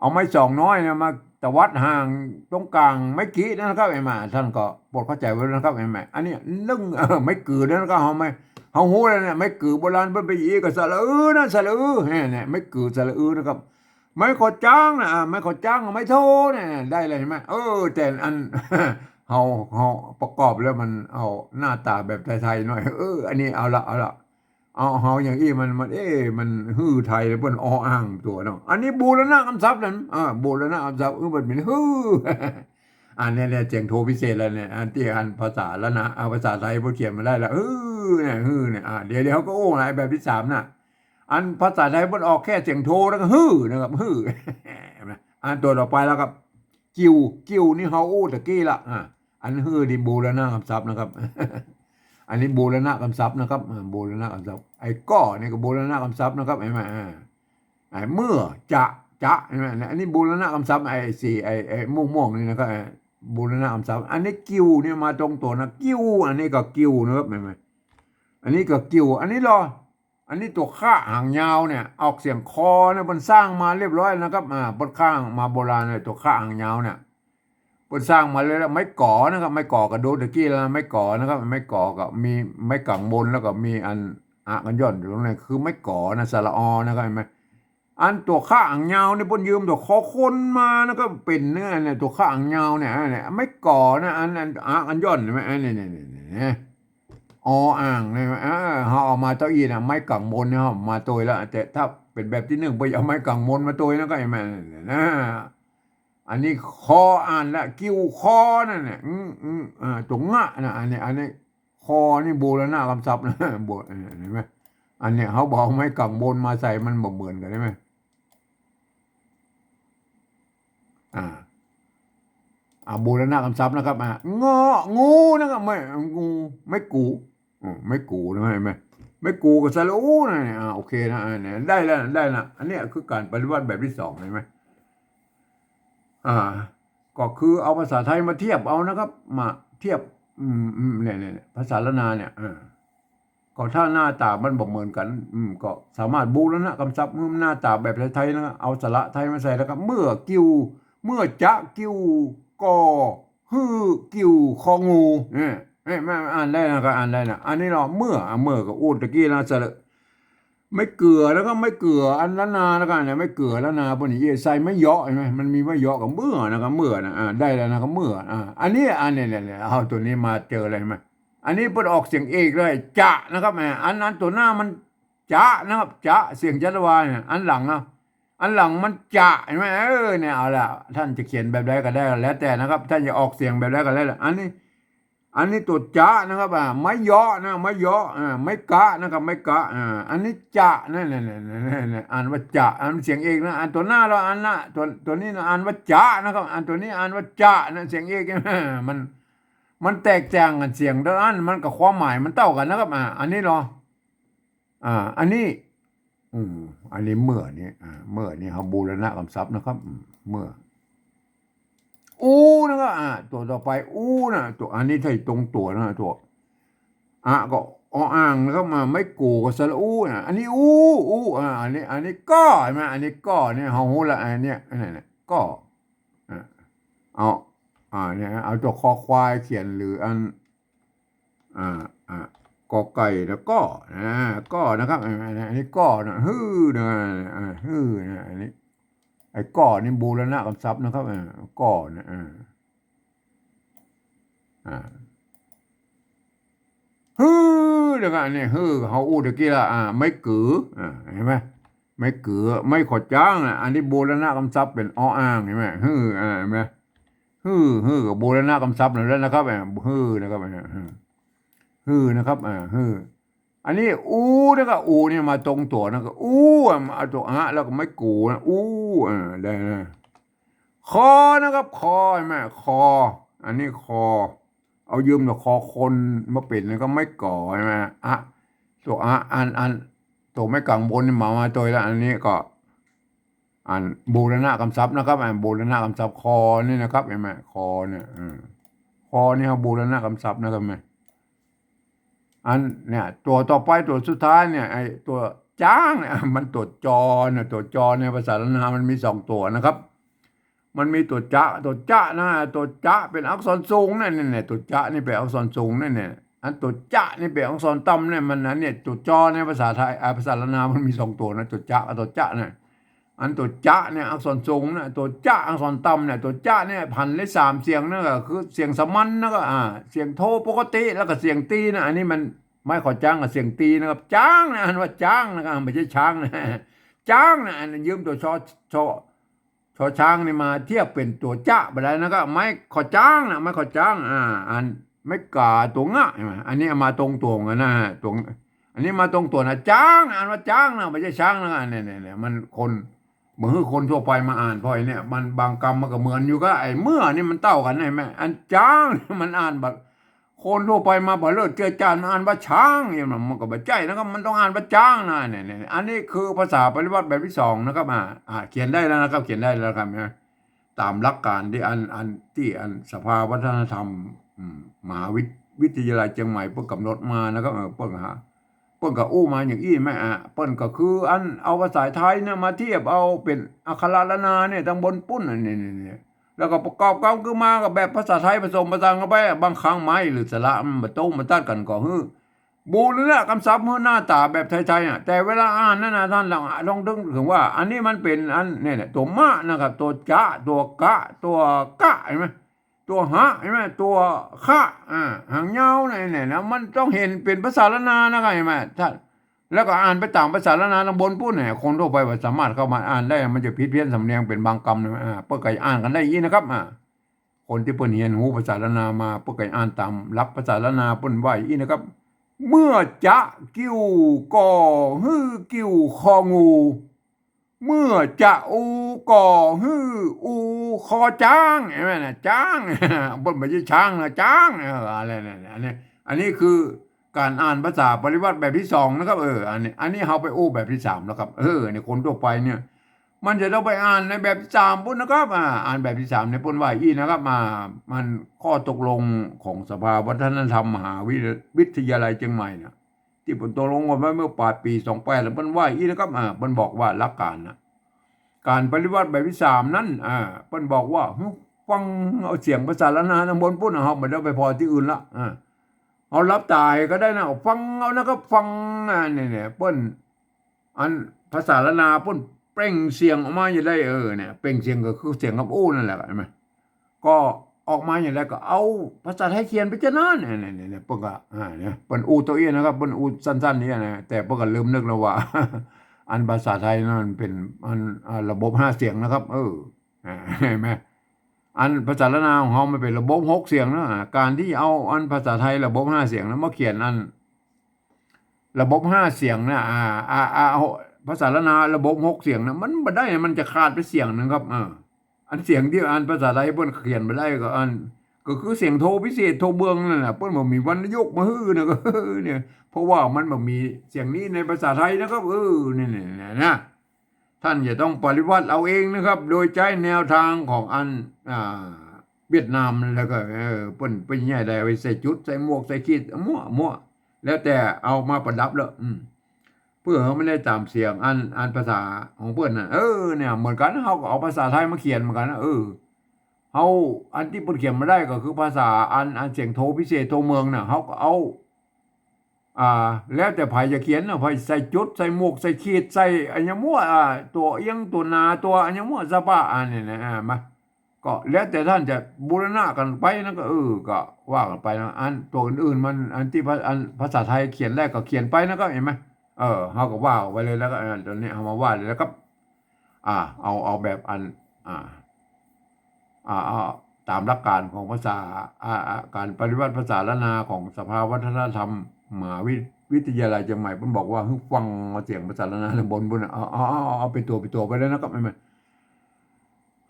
เอาไม้สองน้อยเนี่ยมาตวัดห่างตรงก๋างไม้กินั่นนะครับ เห็นไหม ท่านก็โปรดเข้าใจ๋ไว้นะครับ เห็นไหม อันนี้นึ่ง เออ ไม้เก๋อนั่นก็เอาไม้ เฮาฮู้แล้วเนี่ย ไม้เก๋อโบราณเปิ้นไปอี้กับสระอือนะ สระอือ เนี่ย ไม้เก๋อสระอือนะครับ ไม้ขอจางนะ อ่า ไม้ขอจาง ไม้โทเนี่ย ได้เลย เห็นไหม เออ แต่อัน เฮา เฮาประกอบแล้วมันเอาหน้าต๋าแบบไทยๆ หน่อย เออ อันนี้เอาละ เอาละ เอา เฮาอย่างอี้มัน มัน เอ๊ะ มันฮื้อไทยแล้วเปิ้นออ่างตั๋วเนาะ อันนี้บูรณะกำศัพท์นั่น อ่า บูรณะกำศัพท์ เออ มันเป๋นฮื้อ อันเนี้ย เนี่ย เสียงโทพิเศษแล้วเนี่ย อันตี้อันภาษาล้านนา เอาภาษาไทยเปิ้นเขียนมาได้แล้ว ฮื้อ เนี่ย ฮื้อ เนี่ย อ่า เดี๋ยว เดี๋ยวก็โอ้ ไอ้แบบตี้สามน่ะ อันภาษาไทยเปิ้นออกแค่เสียงโทแล้วก็ฮื้อนะครับ ฮื้อ เห็นไหม อันตั๋วต่อไปแล้วครับ กิ่ว กิ่วนี่เฮาอู้ตะกี้ละ อ่า อันฮื้อนี่บูรณะกำศัพท์นะครับ อันนี้บูรณะกำศัพท์นะครับ อ่า บูรณะกำศัพท์ ไอ้ก่อนี่ก็บูรณะกำศัพท์นะครับ เห็นไหม อ่า ไอ้เมื่อ จะ จะ เห็นไหม อันนี้บูรณะกำศัพท์ ไอ้สี่ ไอ้ ไอ้ม่วงๆ นี่นะครับ อ่า บูรณะกำศัพท์ อันนี้กิ่วนี่มาตรงตั๋วนะ กิ่ว อันนี้ก็กิ่วนะครับ เห็นไหม อันนี้ก็กิ่ว อันนี้หรอ อันนี้ตั๋วคะหางยาวเนี่ย ออกเสียงคอเนี่ย เปิ้นสร้างมาเรียบร้อยนะครับ อ่า เปิ้นสร้างมาโบราณเลย ตั๋วคะหางยาวเนี่ย เปิ้นสร้างมาเลยละ ไม้ก๋อนะครับ ไม้ก๋อก็ดูตะกี้แล้วนะ ไม้ก๋อนะครับ ไม้ก๋อก็มีไม้ก๋างบน แล้วก็มีอันอะกั๋นหย่อนอยู่ตรงนั้น คือไม้ก๋อนะ สระออนะครับ เห็นไหม อันตั๋วขะหางยาวเนี่ย เปิ้นยืมตั๋วคอคนมานะครับ เป๋นเนี่ย เนี่ย ตั๋วขะหางยาวเนี่ย อันเนี่ย ไม้ก๋อนะ อัน อันอะกั๋นหย่อน เห็นไหม อันเนี่ย เนี่ย เนี่ย เนี่ย ออ่างเนี่ย เออ เฮาเอามาเต้าอี้นะ ไม้ก๋างบนเนี่ย เฮามาตวยแล้ว แต่ถ้าเป๋นแบบตี้นึ่ง เปิ้นเอาไม้ก๋างบนมาตวยนะ ก็เห็นไหม เนี่ยนะ อันนี้คออ่านละ กิ่วคอนั่นเนี่ย อืม อืม อ่า ตั๋วงะนะ อันนี้ อันนี้ คอนี่บูรณะกำศัพท์นะ บู เออ เห็นไหม อันเนี้ย เฮาบ่เอาไม้ก๋างบนมาใส่ มันบ่เหมือนกั๋น เห็นไหม อ่า อ่า บูรณะกำศัพท์นะครับ อ่า งอ งูนะครับ ไม้ งู ไม้กู อืม ไม้กูนะ เห็นไหม ไม้กูกับสระอูนะเนี่ย อ่า โอเคนะ อ่า เนี่ย ได้แล้วนะ ได้นะ อันเนี้ยคือก๋านปฏิบัติแบบตี้สอง เห็นไหม อ่า ก็คือเอาภาษาไทยมาเทียบเอานะครับ มาเทียบ อืม อืม เนี่ย เนี่ย เนี่ย ภาษาล้านนาเนี่ย อ่า ก็ถ้าหน้าต๋ามันบ่เหมือนกั๋น อืม ก็สามารถบูรณะกำศัพท์หื้อหน้าต๋าแบบไทยๆ นะ เอาสระไทยมาใส่แล้วก็ เมื่อกิ่ว เมื่อจะกิ่วก่อ หื้อกิ่วคองู เนี่ย เนี่ย มันอ่านได้นะครับ อ่านได้นะ อันนี้เนาะ เมื่อ อ่ะ เมื่อก็อู้ตะกี้นะ สระ ไม้เกือนะครับ ไม้เกือ อันล้านนานะครับ เนี่ย ไม้เกือล้านนา เปิ้นนี่ใส่ไม้เยาะ เห็นไหม มันมีไม้เยาะกับเมื่อนะครับ เมื่อนะ อ่า ได้แล้วนะครับ เมื่อ อ่า อันนี้ อันนี้ เนี่ย เนี่ย เอาตั๋วนี้มาเจอเลย เห็นไหม อันนี้เปิ้นออกเสียงเอกเลย จะนะครับ อ่า อัน อันตั๋วหน้ามันจะนะครับ จะ เสียงชัดวาเนี่ย อันหลังนะ อันหลังมันจะ เห็นไหม เออ เนี่ย เอาละ ต้านจะเขียนแบบใดก็ได้ แล้วแต่นะครับ ต้านจะออกเสียงแบบใดก็ได้ละ อันนี้ อันนี้ตั๋วจะนะครับ อ่า ไม้เยาะนะ ไม้เยาะ อ่า ไม้กะนะครับ ไม้กะ อ่า อันนี้จะนะ เนี่ย เนี่ย เนี่ย เนี่ย อ่านว่าจะ อันเสียงเอกนะ อันตั๋วหน้าแล้ว อันนะ ตั๋ว ตั๋วนี้นะ อ่านว่าจะนะครับ อันตั๋วนี้อ่านว่าจะนะ เสียงเอก มัน มันแตกต่างกั๋นเสียงเต้าอั้น มันก็ความหมายมันเต้ากั๋นนะครับ อ่า อันนี้เนาะ อ่า อันนี้ อืม อันนี้เมื่อนี่ อ่า เมื่อนี่เฮาบูรณะกำศัพท์นะครับ อืม เมื่อ อู้นะครับ อ่า ตั๋วต่อไป อู้นะ ตั๋ว อันนี้ใช่ตรงตั๋วนะ ตั๋ว อะ ก็ ออ่างนะครับ มา ไม้กูกับสระอูนะ อันนี้อู้ อู้ อ่า อันนี้ อันนี้ก่อ เห็นไหม อันนี้ก่อเนี่ย เฮาฮู้ละ อันเนี้ย อันนั้นน่ะ ก่อ อ่า เอา อ่า เนี่ย เอาตั๋วคอควายเขียน หรืออัน อ่า อ่า กอไก่แล้วก็ อ่า ก็นะครับ อ่า อันนี้ก็นะ ฮือนะ อ่า ฮือนะ อันนี้ ไอ้ก็นี่บูรณะกำศัพท์นะครับ อ่า ก็นะ อ่า อ่า ฮือนะครับ อันนี้ ฮือ เฮาอู้ตะกี้ละ อ่า ไม้กือ อ่า เห็นไหม ไม้กือ ไม้ขอจ้างนะ อันนี้บูรณะกำศัพท์เป๋น ออ่าง เห็นไหม ฮือ อ่า เห็นไหม ฮือ ฮือ ก็บูรณะกำศัพท์นั่นแหละนะครับ อ่า ฮือนะครับ อ่า ฮือ ฮือนะครับ อ่า ฮือ อันนี้ อู้นะครับ อู้นี่มาตรงตั๋วนะครับ อู้ อ่ะ มาเอาตั๋วอะแล้วก็ไม้กูนะ อู้ อ่า ได้นะ คอนะครับ คอ เห็นไหม คอ อันนี้คอ เอายืมตั๋วคอคนมาเป๋น แล้วก็ไม้ก๋อ เห็นไหม อะ ตั๋วอะ อัน อัน ตั๋วไม้ก๋างบนนี่มา มาตวยแล้ว อันนี้ก็ อันบูรณะกำศัพท์นะครับ อันบูรณะกำศัพท์ คอนี่นะครับ เห็นไหม คอเนี่ย อืม คอนี่เฮาบูรณะกำศัพท์นะครับ เห็นไหม อันเนี่ย ตั๋วต่อไป ตั๋วสุดท้ายเนี่ย ไอ้ตั๋วจ๊างเนี่ย มันตั๋วจอนะ ตั๋วจอในภาษาล้านนามันมีสองตั๋วนะครับ มันมีตั๋วจะ ตั๋วจะนะ ตั๋วจะเป๋นอักษรสูงนะ เนี่ย เนี่ย ตั๋วจะนี่เป๋นอักษรสูงนะ เนี่ย อันตั๋วจะนี่เป๋นอักษรต่ำเนี่ย มันนะ เนี่ย ตั๋วจอในภาษาไทย อ่า ภาษาล้านนามันมีสองตั๋วนะ ตั๋วจะกับตั๋วจะนะ อันตั๋วจะเนี่ยอักษรสูงนะ ตั๋วจะอักษรต่ำเนี่ย ตั๋วจะเนี่ยผันได้สามเสียงนะ ก็คือเสียงสามัญนะ ก็ อ่า เสียงโทปกติ แล้วก็เสียงตรีนะ อันนี้มันไม้ขอจ้างกับเสียงตรีนะครับ จ๊างนะ อ่านว่าจ๊างนะครับ บ่ใจ้ช้างนะ จ๊างนะ อันยืมตั๋วชอ ชอ ชอช้างนี่มาเทียบเป๋นตั๋วจะบ่ได้นะครับ ไม้ขอจ้างนะ ไม้ขอจ้าง อ่า อันไม้ก๋าตั๋วงะ เห็นไหม อันนี้เอามาตรงตั๋วกั๋นนะ ตั๋ว อันนี้มาตรงตั๋วนะ จ๊างนะ อ่านว่าจ๊างนะ บ่ใจ้ช้างนะ เนี่ย เนี่ย เนี่ย มันคน บ่หื้อคนทั่วไปมาอ่าน เพราะไอ้เนี่ย มันบางกำมันก็เหมือนอยู่กับไอ้เมื่อนี่มันเต้ากั๋น เห็นไหม อันจ๊างมันอ่านแบบ คนทั่วไปมาบ่เลิศเจื้อจ้าน มันอ่านว่าช้างเนี่ย มันก็บ่ใจ้นะครับ มันต้องอ่านว่าจ๊างนะ เนี่ย เนี่ย อันนี้คือภาษาปริวรรตแบบตี้สองนะครับ อ่า อ่า เขียนได้แล้วนะครับ เขียนได้แล้วครับ เนี่ย ต๋ามหลักก๋านตี้อัน อันตี้อันสภาวัฒนธรรม อืม มหาวิท- วิทยาลัยเจียงใหม่เปิ้นก๋ำหนดมานะครับ เออ เปิ้นก็หา เปิ้นก็อู้มาอย่างอี้แม่ อ่ะ เปิ้นก็คืออันเอาภาษาไทยเนี่ยมาเทียบเอาเป๋นอักขระล้านนาเนี่ย ตังบนปู๊น อันนี้ นี่ นี่ แล้วก็ประกอบกำกึมมากับแบบภาษาไทยผสมผสานเข้าไปอะ บางครั้งไม้หรือสระมันบ่ตรงบ่ตัดกั๋น ก็หื้อ บูรณะกำศัพท์หื้อหน้าต๋าแบบไทยๆ อะ แต่เวลาอ่านนั้นนะ ต้านลอง ลองนึกเถิงว่า อันนี้มันเป๋นอัน เนี่ยแหละ ตั๋วมะนะครับ ตั๋วจะ ตั๋วกะ ตั๋วกะ หันก่อ ตั๋วหะ หันก่อ ตั๋วคะ อ่า หางยาวเนี่ย เนี่ยนะ มันต้องหันเป๋นภาษาล้านนานะครับ หันก่อ ต้าน แล้วก็อ่านไปต๋ามภาษาล้านนาต๋างบนปู๊นเนี่ย คนทั่วไปบ่สามารถเข้ามาอ่านได้ มันจะผิดเพี้ยนสำเนียงเป๋นบางกำนะ อ่า เปิ้นก็อ่านกั๋นได้อี้นะครับ อ่า คนตี้เปิ้นเฮียนฮู้ภาษาล้านนามา เปิ้นก็อ่านต๋ามหลักภาษาล้านนา เปิ้นว่าอี้นะครับ เมื่อจะ กิ่ว ก่อ หื้อ กิ่ว คอ งู เมื่อจะ อู ก่อ หื้อ อู คอ จ๊าง หันก่อนะ จ๊าง เปิ้นบ่ใจ้ช้างนะ จ๊าง เออ อะไรเนี่ย อันนี้ อันนี้คือก๋านอ่านภาษาปริวรรตแบบตี้สองนะครับ เออ อันนี้ อันนี้เฮาไปอู้แบบตี้สามแล้วครับ เออ เนี่ย คนทั่วไปเนี่ย มันจะต้องไปอ่านในแบบตี้สามปู๊นนะครับ อ่า อ่านแบบตี้สามเนี่ยเปิ้นว่าอี้นะครับ อ่า มันข้อตกลงของสภาวัฒนธรรมมหาวิทยาลัยเชียงใหม่น่ะ ตี้เปิ้นตกลงกั๋นไว้เมื่อป๋ายปี๋สองแปด แล้วเปิ้นว่าอี้นะครับ อ่า เปิ้นบอกว่าหลักก๋านน่ะ ก๋านปริวรรตแบบตี้สามนั้น อ่า เปิ้นบอกว่า หื้อ ฟังเอาเสียงภาษาล้านนาต๋างบนปู๊นน่ะ เฮาบ่ได้ไปผ่อตี้อื่นละ อ่า เฮาหลับต๋าก็ได้นะ ฟังเอานะครับ ฟัง อ่า เนี่ย เนี่ย เปิ้น อันภาษาล้านนาเปิ้นเปล่งเสียงออกมาอย่างใด เออ เนี่ย เปล่งเสียงก็คือเสียงกับอู้นั่นแหละ หันก่อ ก็ออกมาอย่างใดก็เอาภาษาไทยเขียนไปจานั้น เนี่ย เนี่ย เนี่ย เปิ้นก็ อ่า เนี่ย เปิ้นอู้โตอี้นะครับ เปิ้นอู้สั้นๆ นี่นะ แต่เปิ้นก็ลืมนึกแล้วว่า อันภาษาไทยนั้นมันเป๋นอัน อ่า ระบบห้าเสียงนะครับ เออ อ่า หันก่อ อันภาษาล้านนาของเฮามันเป๋นระบบหกเสียงนะ อ่า ก๋านตี้เอาอันภาษาไทยระบบห้าเสียงนะ มาเขียนอัน ระบบห้าเสียงนะ อ่า อ่า อ่า เอาภาษาล้านนาระบบหกเสียงนะ มันบ่ได้ มันจะขาดไปเสียงนึ่งครับ เออ อันเสียงตี้อันภาษาไทยเปิ้นเขียนบ่ได้ก็อัน ก็คือเสียงโทพิเศษโทเมืองนั่นแหละ เปิ้นบ่มีวรรณยุกต์มาหื้อนะ ก็เนี่ย เพราะว่ามันบ่มีเสียงนี้ในภาษาไทยนะครับ เออ เนี่ย เนี่ย เนี่ยนะ ต้านจะต้องปริวรรตเอาเองนะครับ โดยใจ๊แนวตางของอัน อ่า เวียดนาม แล้วก็ เออ เปิ้น เปิ้นใหญ่ได้เอาไปใส่จุด ใส่หมวก ใส่ขีด มั่ว มั่ว แล้วแต่เอามาประดับแล้ว อืม เปื้อหื้อมันได้ต๋ามเสียงอัน อันภาษาของเปิ้นน่ะ เออ เนี่ย เหมือนกั๋น เฮาก็เอาภาษาไทยมาเขียนเหมือนกั๋นนะ เออ เฮา อันตี้เปิ้นเขียนบ่ได้ก็คือภาษาอัน อันเสียงโทพิเศษโทเมืองน่ะ เฮาก็เอา อ่า แล้วแต่ใผจะเขียนน่ะ ใผใส่จุด ใส่หมวก ใส่ขีด ใส่อะหยังมั่ว อ่า ตั๋วเอียง ตั๋วหนา ตั๋วอะหยังมั่วสะปะ อันนี้นะ อ่า มา ก็แล้วแต่ต้านจะบูรณะกั๋นไปนะ ก็ เออ ก็ว่ากั๋นไปนะ อันตั๋วอื่นๆ มัน อันตี้ภา อันภาษาไทยเขียนได้ก็เขียนไปนะ ก็หันก่อ เออ เฮาก็ว่าออกไปเลย แล้วก็ เออ ต๋อนนี้เฮามาว่าเลยนะครับ อ่า เอา เอาแบบอัน อ่า อ่า เอาต๋ามหลักก๋านของภาษา อ่า อ่า ก๋านปริวรรตภาษาล้านนาของสภาวัฒนธรรมมหาวิ วิทยาลัยเชียงใหม่ เปิ้นบอกว่า หื้อ ฟังเอาเสียงภาษาล้านนาต๋างบนปู๊นน่ะ เอา เอา เอา เอาเป๋นตั๋ว เป๋นตั๋วไปเลยนะครับ หันก่อ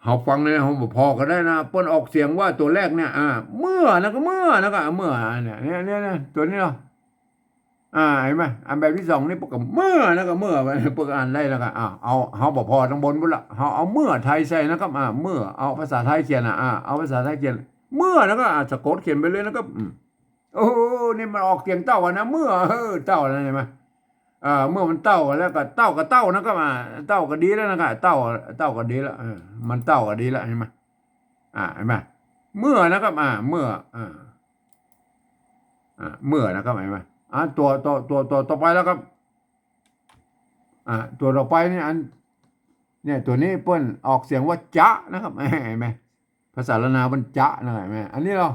เฮาฟังเนี่ย เฮาบ่ผ่อก็ได้นะ เปิ้นออกเสียงว่าตั๋วแรกเนี่ย อ่า เมื่อนะ ก็เมื่อนะ ก็เมื่อ เนี่ย เนี่ย เนี่ย เนี่ย ตั๋วนี้เนาะ อ่า หันก่อ อันแบบตี้สองนี่เปิ้นก็เมื่อนะ ก็เมื่อ เปิ้นอ่านได้นะ ก็ อ่า เอา เฮาบ่ผ่อต๋างบนปู๊นละ เฮาเอาเมื่อไทยใส่นะครับ อ่า เมื่อ เอาภาษาไทยเขียนน่ะ อ่า เอาภาษาไทยเขียน เมื่อนะ ก็ อ่า สะกดเขียนไปเลยนะครับ อืม โอ้ นี่มันออกเสียงเต้าอะนะ เมื่อ เออ เต้านะ หันก่อ อ่า เมื่อมันเต้าแล้วก็ เต้าก็เต้านะครับ อ่า เต้าก็ดีแล้วนะครับ เต้า เต้าก็ดีแล้ว เออ มันเต้าก็ดีแล้ว หันก่อ อ่า หันก่อ เมื่อนะครับ อ่า เมื่อ อ่า อ่า เมื่อนะครับ หันก่อ อ่า ตั๋ว ตั๋ว ตั๋ว ตั๋วต่อไปแล้วครับ อ่า ตั๋วต่อไปนี่อัน เนี่ย ตั๋วนี้เปิ้นออกเสียงว่าจะนะครับ หันก่อ ภาษาล้านนาเปิ้นจะนะครับ หันก่อ อันนี้เนาะ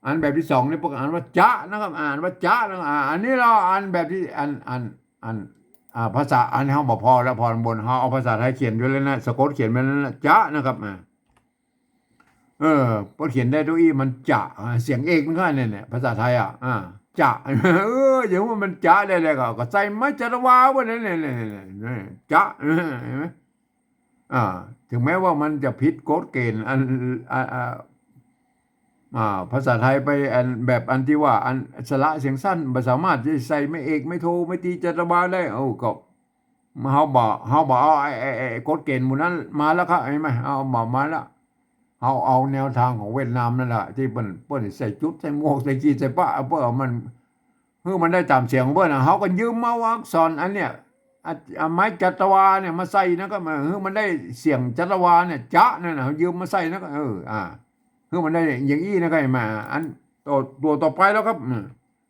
อันแบบตี้สองนี่เปิ้นอ่านว่าจะนะครับ อ่านว่าจะนะครับ อ่า อันนี้เนาะ อันแบบตี้ อัน อัน อัน อ่า ภาษา อันนี้เฮาบ่ผ่อแล้ว ผ่อต๋างบน เฮาเอาภาษาไทยเขียนไปเลยนะ สะกดเขียนไปนั่นนะ จะนะครับ อ่า เออ เปิ้นเขียนได้ตั๋วอี้มันจะ อ่า เสียงเอกมันก็เนี่ย เนี่ย ภาษาไทยอ่ะ อ่า จะ เออ อย่างว่ามันจะได้เลยก็ ก็ใส่ไม้จะตะวาไว้เนี่ย เนี่ย เนี่ย เนี่ย เนี่ย จะ เออ หันก่อ อ่า เถิงแม้ว่ามันจะผิดกฎเกณฑ์อัน อ่า อ่า อ่า ภาษาไทยไปอันแบบอันตี้ว่าอันสระเสียงสั้น บ่สามารถจะใส่ไม้เอก ไม้โท ไม้ตรี จะตะวาได้ โอ้ ก็เฮาบ่ เฮาบ่เอาไอ้ ไอ้ ไอ้กฎเกณฑ์หมู่นั้นมาแล้วครับ หันก่อ เอาบ่มาแล้ว เฮาเอาแนวตางของเวียดนามนั่นแหละ ตี้เปิ้น เปิ้นใส่จุด ใส่หมวก ใส่ขีด ใส่ปะ เปิ้นเอามัน หื้อมันได้ต๋ามเสียงของเปิ้นน่ะ เฮาก็ยืมเอาอักษรอันเนี้ย อ่ะ อ่ะ ไม้จัตวาเนี่ยมาใส่นะครับ เออ หื้อมันได้เสียงจัตวาเนี่ย จะ นั่นน่ะ ยืมมาใส่นะครับ เออ อ่า หื้อมันได้อย่างอี้นะครับ เห็นไหม อันตัว ตัวต่อไปแล้วครับ อืม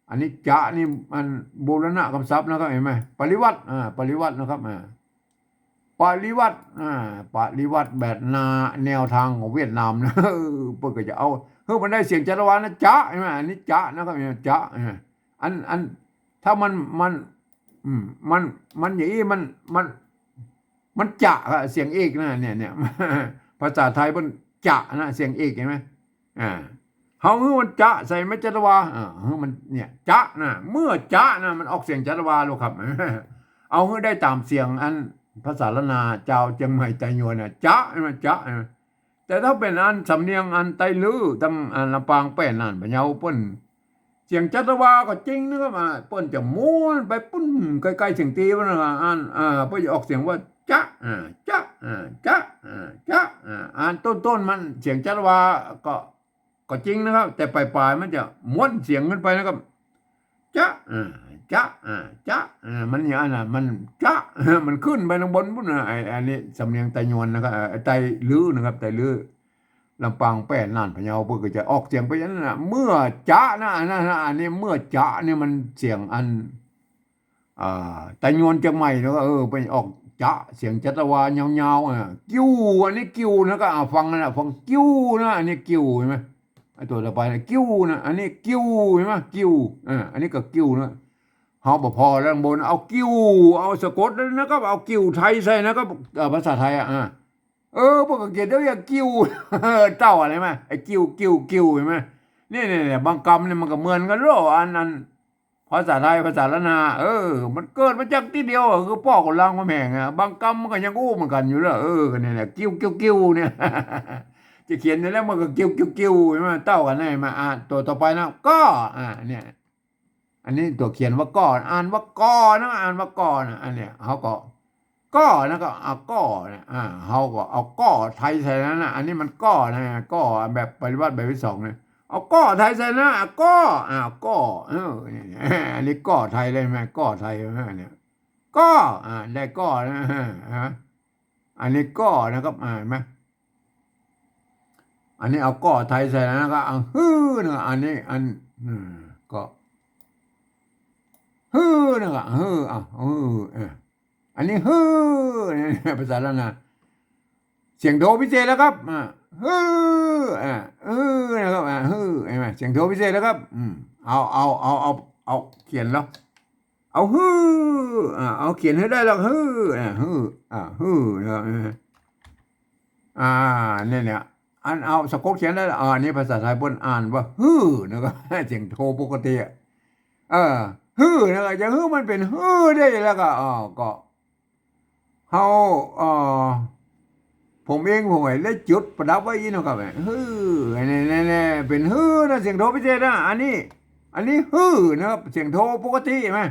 อันนี้จะนี่มันบูรณะกำศัพท์นะครับ เห็นไหม ปริวัติ อ่า ปริวัตินะครับ อ่า ปริวัติ อ่า ปริวัติแบบนา แนวทางของเวียดนามนะ เออ เปิ้นก็จะเอา หื้อมันได้เสียงจัตวานะ จะ เห็นไหม อันนี้จะนะครับ เห็นไหม จะ เห็นไหม อัน อัน ถ้ามัน มัน อืม มัน มันอย่างอี้ มัน มัน มันจะอะ เสียงเอกนะ เนี่ย เนี่ย ภาษาไทยเปิ้นจะนะ เสียงเอก เห็นไหม อ่า เฮาหื้อมันจะใส่ไม้จัตวา อ่า หื้อมัน เนี่ย จะนะ เมื่อจะนะ มันออกเสียงจัตวาลูกครับ เอาหื้อได้ต๋ามเสียงอันภาษาล้านนา จาวเจียงใหม่ไตยวนน่ะ จะ เห็นไหม จะ เห็นไหม แต่ถ้าเป๋นอันสำเนียงอันไตลื้อ ตังอันลำปาง แป้ น่าน พะเยา เปิ้น เสียงจัตวาก็จริงนะครับ อ่า เปิ้นจะม้วนไปปุ้นใก้ๆ เสียงตีเปิ้นนะครับ อัน อ่า เปิ้นจะออกเสียงว่า จะ อ่า จะ อ่า จะ อ่า จะ อ่า อันต้นๆ มันเสียงจัตวาก็ ก็จริงนะครับ แต่ป๋ายๆ มันจะม้วนเสียงขึ้นไปนะครับ จะ อ่า จะ อ่า จะ อ่า มันอย่างนั้นน่ะ มันจะ มันขึ้นไปข้างบนปุ้นนะ ไอ้ อันนี้สำเนียงไตยวนนะครับ เอ่อ ไตลื้อนะครับ ไตลื้อ ลำปาง แป้ น่าน พะเยา เปิ้นก็จะออกเสียงไปอย่างนั้นน่ะ เมื่อจะนะ อันนั้นนะ อันนี้เมื่อจะเนี่ยมันเสียงอัน อ่า ไตยวนเจียงใหม่นะ เออ เปิ้นออกจะ เสียงจัตวายาวๆ อ่ะ กิ้ว อันนี้กิ้วนะ ก็ อ่า ฟังนะ ฟัง กิ้วนะ อันนี้กิ้ว เห็นไหม ไอ้ตัวต่อไปนะ กิ้วนะ อันนี้กิ้ว เห็นไหม กิ้ว อ่า อันนี้ก็กิ้วนะ เฮาบ่ผ่อแล้วข้างบน เอากิ้ว เอาสะกดเลยนะครับ เอากิ้วไทยใส่นะครับ เอ่อ ภาษาไทยอ่ะ อ่า เออ เปิ้นก็เขียนได้อย่างกิ้ว เต้าอะไรมา ไอ้กิ้ว กิ้ว กิ้ว เห็นไหม เนี่ย เนี่ย เนี่ย บางกำเนี่ยมันก็เหมือนกั๋นเนาะ อัน อัน ภาษาไทย ภาษาล้านนา เออ มันเกิดมาจากตี้เดียวอะ คือป้อกับรามคำแหงอะ บางกำมันก็ยังอู้เหมือนกั๋นอยู่แล้ว เออ ก็เนี่ยแหละ กิ้ว กิ้ว กิ้ว เนี่ย จะเขียนอยู่แล้วมันก็กิ้ว กิ้ว กิ้ว เห็นไหม เต้ากั๋น เห็นไหม อ่ะ ตัวต่อไปนะ ก็ อ่ะ เนี่ย อันนี้ตัวเขียนว่าก็ อ่านว่าก็นะ อ่านว่าก็นะ อันเนี้ย เฮาก็ ก็นะ ก็ อ่ะ ก็นะ อ่า เฮาก็เอาก็ไทยใส่นั้นนะ อันนี้มันก็นะ ก็แบบปริวัติแบบที่สองนะ เอาก็ไทยใส่นะ อ่ะ ก็ อ่ะ ก็ เออ เนี่ย อันนี้ก็ไทยเลยไหม ก็ไทยไหมเนี่ย ก็ อ่า ได้ก็นะ ฮะ อันนี้ก็นะครับ อ่า เห็นไหม อันนี้เอาก็ไทยใส่นะ ก็เอาหื้อนะ อันนี้ อัน อืม ก็ หื้อนะ ก็หื้อ อ่ะ หื้อ เออ อันนี้หื้อ เนี่ย ภาษาล้านนา เสียงโทพิเศษแล้วครับ อ่า หื้อ อ่า หื้อ นะครับ อ่า หื้อ เห็นไหม เสียงโทพิเศษแล้วครับ อืม เอา เอา เอา เอา เอาเขียนแล้ว เอาหื้อ อ่า เอาเขียนหื้อได้แล้ว หื้อ อ่า หื้อ อ่า หื้อ นะครับ อ่า อ่า เนี่ย เนี่ย อันเอาสะกดเขียนได้แล้ว อ่า อันนี้ภาษาไทยเปิ้นอ่านว่าหื้อ นะครับ เสียงโทปกติอะ เออ หื้อ นะครับ จะหื้อมันเป๋นหื้อได้แล้วก็ อ่า ก็ เฮา เอ่อ ผมเองผมได้จุดประดับไว้อี้นะครับ หื้อ เนี่ย เนี่ย เนี่ย เป๋นหื้อนะ เสียงโทพิเศษนะ อันนี้ อันนี้หื้อนะครับ เสียงโทปกติเห็นไหม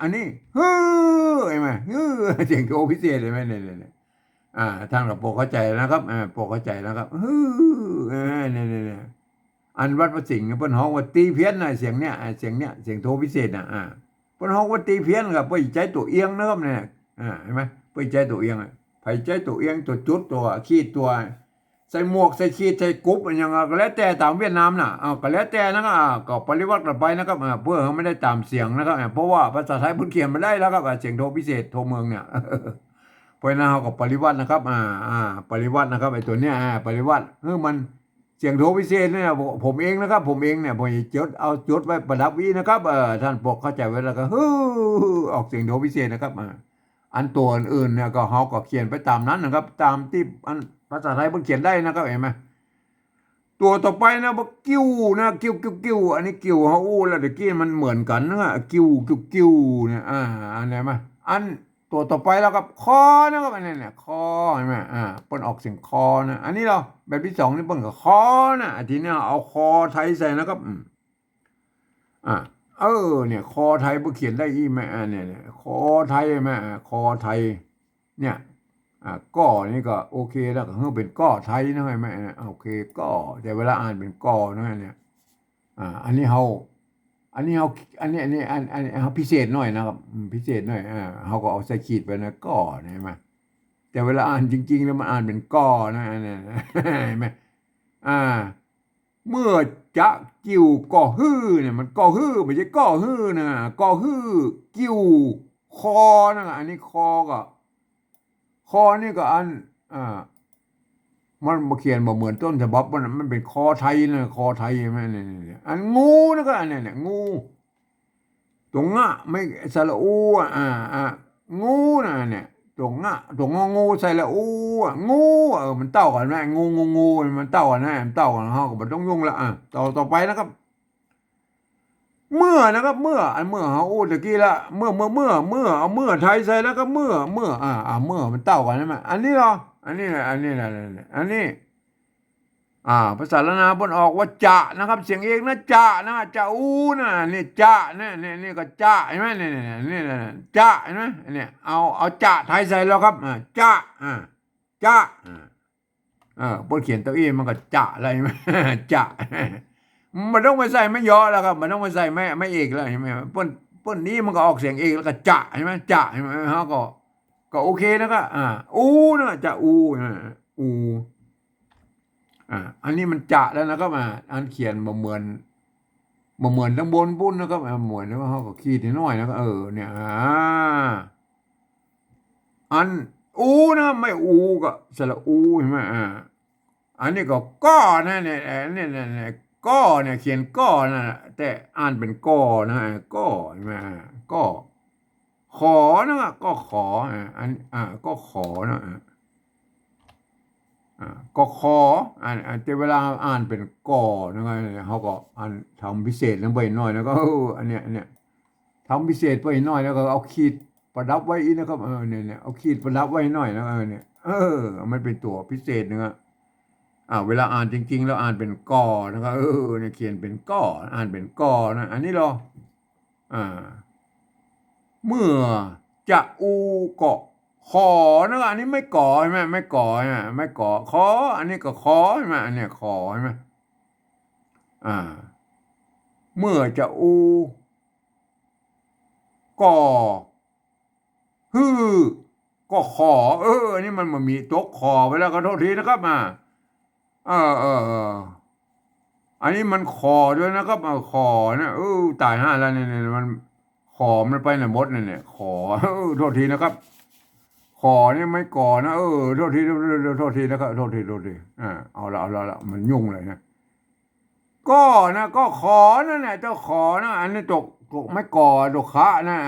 อันนี้หื้อ เห็นไหม หื้อ เสียงโทพิเศษเห็นไหม เนี่ย เนี่ย เนี่ย อ่า ต้านก็ปอเข้าใจ๋นะครับ อ่า ปอเข้าใจ๋นะครับ หื้อ เออ เนี่ย เนี่ย เนี่ย อันวัดพระสิงห์เปิ้นฮ้องว่าตีเพี้ยนนะ เสียงเนี่ย อ่า เสียงเนี่ย เสียงโทพิเศษนะ อ่า เปิ้นฮ้องว่าตีเพี้ยนครับ เปิ้นใจ๊ตั๋วเอียงนะครับเนี่ย อ่า เห็นไหม เปิ้นใจ๊ตั๋วเอียงอะ ใผใจ๊ตั๋วเอียง ตั๋วจุด ตั๋วขีด ตั๋ว ใส่หมวก ใส่ขีด ใส่กุบ อะหยังก็แล้วแต่ต๋ามเวียดนามน่ะ อ้าว ก็แล้วแต่นะครับ อ่า ก็ปริวัติกั๋นไปนะครับ อ่า เปื้อหื้อมันได้ต๋ามเสียงนะครับ อ่า เพราะว่าภาษาไทยเปิ้นเขียนบ่ได้แล้วครับ อ่า เสียงโทพิเศษ โทเมืองเนี่ย เพราะฉะนั้นเฮาก็ปริวัตินะครับ อ่า อ่า ปริวัตินะครับ ไอ้ตั๋วเนี้ย อ่า ปริวัติ เออ มัน เสียงโทพิเศษเนี่ย ผม ผมเองนะครับ ผมเองเนี่ย ผมจะจด เอาจดไว้ประดับไว้นะครับ เอ่อ ต้านปอเข้าใจ๋ไว้แล้วก็ หื้อ ออกเสียงโทพิเศษนะครับ อ่า อันตั๋วอื่นๆ เนี่ย ก็เฮาก็เขียนไปต๋ามนั้นนะครับ ต๋ามตี้อันภาษาไทยเปิ้นเขียนได้นะครับ เห็นไหม ตั๋วต่อไปนะ ว่ากิ้วนะ กิ้ว กิ้ว กิ้ว อันนี้กิ้ว เฮาอู้แล้วตะกี้มันเหมือนกั๋นนะ กิ้ว กิ้ว กิ้ว เนี่ย อ่า อันไหนมา อันตั๋วต่อไปแล้วครับ คอนะครับ อันนี้เนี่ย คอ เห็นไหม อ่า เปิ้นออกเสียงคอนะ อันนี้เหรอ แบบตี้สองนี่เปิ้นก็คอนะ อันตี้เนี่ยเอาคอไทยใส่นะครับ อืม อ่า เออ เนี่ย คอไทยเปิ้นเขียนได้อี้ไหม อ่า เนี่ย เนี่ย คอไทยไหม อ่า คอไทย เนี่ย อ่า ก้อนี่ก็โอเคแล้ว ก็หื้อเป๋นก้อไทยนะ เห็นไหม อ่า โอเค ก้อ แต่เวลาอ่านเป๋นก้อนะเนี่ย อ่า อันนี้เฮา อันนี้เฮา อันนี้ อันนี้ อัน อันนี้เฮาพิเศษหน่อยนะครับ อืม พิเศษหน่อย อ่า เฮาก็เอาใส่ขีดไปนะ ก่อ เห็นไหม แต่เวลาอ่านจริงๆ แล้วมันอ่านเป็นก่อนะ อันนี้ เห็นไหม อ่า เมื่อจะกิ่วก่อฮื้อเนี่ย มันก่อฮื้อ บ่ใจ้ก่อฮื้อนะ ก่อฮื้อ กิ่ว คอนะ อันนี้คอก็ คอนี่ก็อัน อ่า มันบ่เขียนบ่เหมือนต้นฉบับมัน มันเป๋นคอไทยนะ คอไทยใช่ไหม เนี่ย เนี่ย เนี่ย อันงูนะก็อันเนี้ย เนี่ย งู ตั๋วงะ ไม่ สระอู อ่ะ อ่า อ่า งูนะเนี่ย ตั๋วงะ ตั๋วงองู สระอู อ่ะ งู เออ มันเต้ากั๋นไหม งู งู งู มันเต้ากั๋นนะ มันเต้ากั๋น เฮาก็บ่ต้องยุ่งละ อ่ะ ต่อ ต่อไปนะครับ เมื่อนะครับ เมื่อ อันเมื่อเฮาอู้ตะกี้ละ เมื่อ เมื่อ เมื่อ เมื่อ เอาเมื่อไทยใส่แล้วก็เมื่อ เมื่อ อ่า อ่า เมื่อมันเต้ากั๋นใช่ไหม อันนี้เหรอ อันนี้แหละ อันนี้แหละ อันนี้ อ่า ภาษาล้านนาเปิ้นออกว่าจะนะครับ เสียงเอกนะ จะนะ จะอูนะ นี่จะนะ นี่ นี่ก็จะ เห็นไหม นี่ นี่ นี่ นี่ จะ เห็นไหม เนี่ย เอา เอาจะไทยใส่แล้วครับ อ่า จะ อ่า จะ อ่า เออ เปิ้นเขียนตั๋วเอ มันก็จะแล้ว เห็นไหม จะ บ่ต้องไปใส่ไม้ยอแล้วครับ บ่ต้องไปใส่ไม้ ไม้เอกแล้ว เห็นไหม เปิ้น เปิ้นนี้มันก็ออกเสียงเอกแล้วก็จะ เห็นไหม จะ เห็นไหม เฮาก็ ก็โอเคนะครับ อ่า อูนะ จะอูนะ อู อ่า อันนี้มันจะแล้วนะครับ อ่า อันเขียนบ่เหมือน บ่เหมือนตังบนปุ้นนะครับ อ่า เหมือนแล้วเฮาก็ขีดนิดหน่อยนะครับ เออ เนี่ย อ่า อันอูนะ ไม่อูก็สระอู เห็นไหม อ่า อันนี้ก็ก้อนะ เนี่ย เอ่อ เนี่ย เนี่ย เนี่ย ก้อเนี่ย เขียนก้อนะ แต่อ่านเป๋นก่อนะ อ่า ก้อ เห็นไหม อ่า ก้อ ขอนะ ก็ขอ อ่า อัน อ่า ก็ขอนะ อ่า อ่า ก็ขอ อ่า อ่า แต่เวลาอ่านเป๋นก่อนะ เฮาก็อ่านทำพิเศษลงไปหน่อยนะ ก็ เออ อันเนี้ย อันเนี้ย ทำพิเศษไปหน่อยแล้วก็เอาขีดประดับไว้อีกนะครับ เออ เนี่ย เนี่ย เอาขีดประดับไว้หน่อยนะ เออ เนี่ย เออ มันเป๋นตั๋วพิเศษนึงอะ อ่า เวลาอ่านจริงๆ แล้วอ่านเป๋นก่อนะครับ เออ เนี่ย เขียนเป๋นก่อ อ่านเป๋นก่อนะ อันนี้เหรอ อ่า เมื่อจะอูก็ขอนะ อันนี้ไม้ก่อ เห็นไหม ไม้ก่อ เห็นไหม ไม้ก่อ ขอ อันนี้ก็ขอ เห็นไหม อันเนี้ยขอ เห็นไหม อ่า เมื่อจะอู ก็ ฮื้อ ก็ขอ เออ อันนี้มัน มันมีตกขอไปแล้ว ขอโทษทีนะครับ อ่า เออ เออ เออ อันนี้มันขอด้วยนะครับ เออ ขอนะ เออ ต๋ายห่าแล้วเนี่ย เนี่ย มัน ขอมันไปไหนหมดเนี่ย เนี่ย ขอ เออ โทษทีนะครับ ขอเนี่ยไม้ก่อนะ เออ โทษที โทษที โทษทีนะครับ โทษที โทษที อ่า เอาละ เอาละ เอาละ มันยุ่งเลยนะ ก็นะ ก็ขอนั่นแหละ เจ้าขอนะ อันนี้ตก ตกไม้ก่อ ตกขะนะ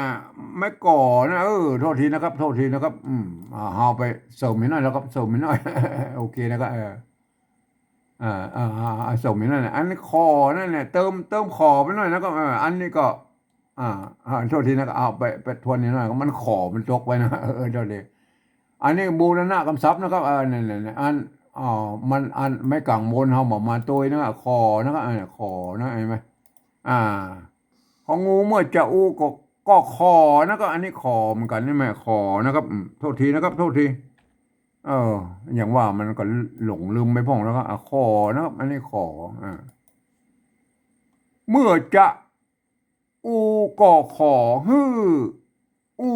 ไม้ก่อนะ เออ โทษทีนะครับ โทษทีนะครับ อืม อ่า เอาไปเสริมอีกหน่อยแล้วครับ เสริมอีกหน่อย โอเคนะครับ เออ อ่า อ่า อ่า อ่า เสริมอีกหน่อยนะ อันนี้ขอนั่นแหละ เติม เติมขอไปหน่อยนะครับ เออ อันนี้ก็ อ่า อ่า โทษทีนะครับ เอาไป ไปทวนอีกหน่อย มันขอมันตกไปนะ เออ โทษที อันนี้บูรณะกำศัพท์นะครับ เออ เนี่ย เนี่ย เนี่ย อัน อ๋อ มัน อันไม้ก๋างบนเฮาบ่มาตวยนะ ขอนะครับ เออ ขอนะ เห็นไหม อ่า ของูเมื่อจะอูก็ ก็ขอนะครับ อันนี้ขอเหมือนกั๋นใช่ไหม ขอนะครับ อืม โทษทีนะครับ โทษที เออ อย่างว่ามันก็หลงลืมไปพ่องแล้วก็ อ่ะ ขอนะครับ อันนี้ขอ อ่า เมื่อจะ อูก็ขอ ฮื้อ อู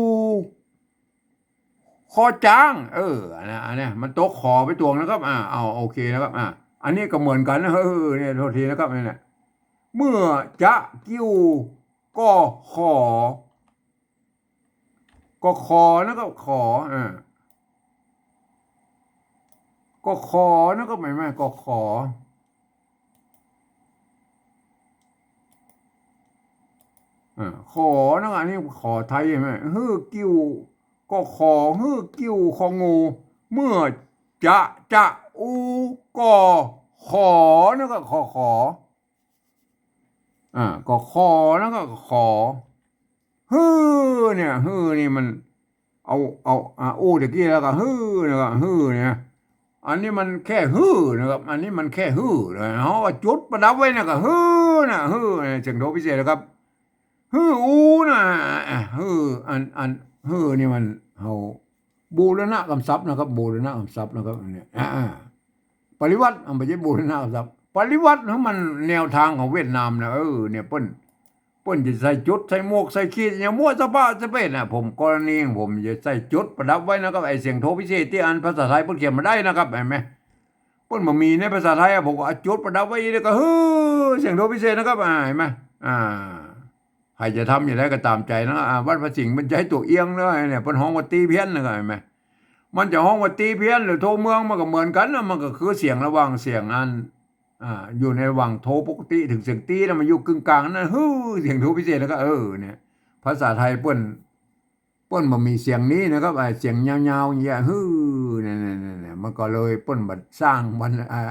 คอจ๊าง เออ อันนั้น อันนั้น มันตกขอไปตวงนะครับ อ่า เอา โอเคนะครับ อ่า อันนี้ก็เหมือนกั๋นนะ เออ เนี่ย โทษทีนะครับ เนี่ย เมื่อจะกิ่วก็ขอ ก็ขอนะครับ ขอ อ่า ก็ขอนะครับ เห็นไหม ก็ขอ อ่า ขอนะครับ อันนี้ขอไทยใช่ไหม ฮื้อกิ่ว ก็ขอ ฮื้อกิ่ว ของู เมื่อจะ จะ อู ก็ขอนะครับ ขอ ขอ อ่า ก็ขอนะครับ ขอ ฮื้อเนี่ย ฮื้อนี่มัน เอา เอา อ่า อู้ตะกี้แล้วก็ ฮื้อนะครับ ฮื้อเนี่ย อันนี้มันแค่ ฮื้อนะครับ อันนี้มันแค่ ฮื้อนะ เฮาก็จุดประดับไว้นะ ก็ ฮื้อนะ ฮื้อเนี่ย เสียงโทพิเศษนะครับ ฮื้อ อู นะ อ่ะ ฮื้อ อัน อัน ฮื้อนี่มัน เฮา บูรณะกำศัพท์นะครับ บูรณะกำศัพท์นะครับ อันเนี้ย อ่า ปริวัติ อ่ะ บ่ใจ้บูรณะกำศัพท์ ปริวัตินะ มันแนวทางของเวียดนามนะ เออ เนี่ย เปิ้น เปิ้นจะใส่จุด ใส่หมวก ใส่ขีด อะหยังมั่วสะพะสะเปดน่ะ ผม กรณีของผมจะใส่จุดประดับไว้นะครับ ไอ้เสียงโทพิเศษตี้อันภาษาไทยเปิ้นเขียนบ่ได้นะครับ หันก่อ เปิ้นบ่มีในภาษาไทยอะ ผมก็เอาจุดประดับไว้ แล้วก็ ฮือ เสียงโทพิเศษนะครับ อ่า หันก่อ อ่า ใผจะทำจะใดก็ต๋ามใจ๋นะ อ่า วัดพระสิงห์เปิ้นใจ๊ตั๋วเอี้ยงเนาะ เนี่ย เปิ้นฮ้องว่าตี้เพี้ยนนะครับ หันก่อ มันจะฮ้องว่าตี้เพี้ยนหรือโทเมืองมันก็เหมือนกั๋นนะ มันก็คือเสียงระหว่างเสียงอัน อ่า อยู่ในระหว่างโทปกติเถิงเสียงตี้นะ มันอยู่กึ่งกลางนั้น ฮือ เสียงโทพิเศษแล้วก็ เออ เนี่ย ภาษาไทยเปิ้น เปิ้นบ่มีเสียงนี้นะครับ ไอ้เสียงยาวๆ อย่างเงี้ย ฮือ เนี่ยๆๆๆ มันก็เลยเปิ้นบ่สร้างวรรณ อ่า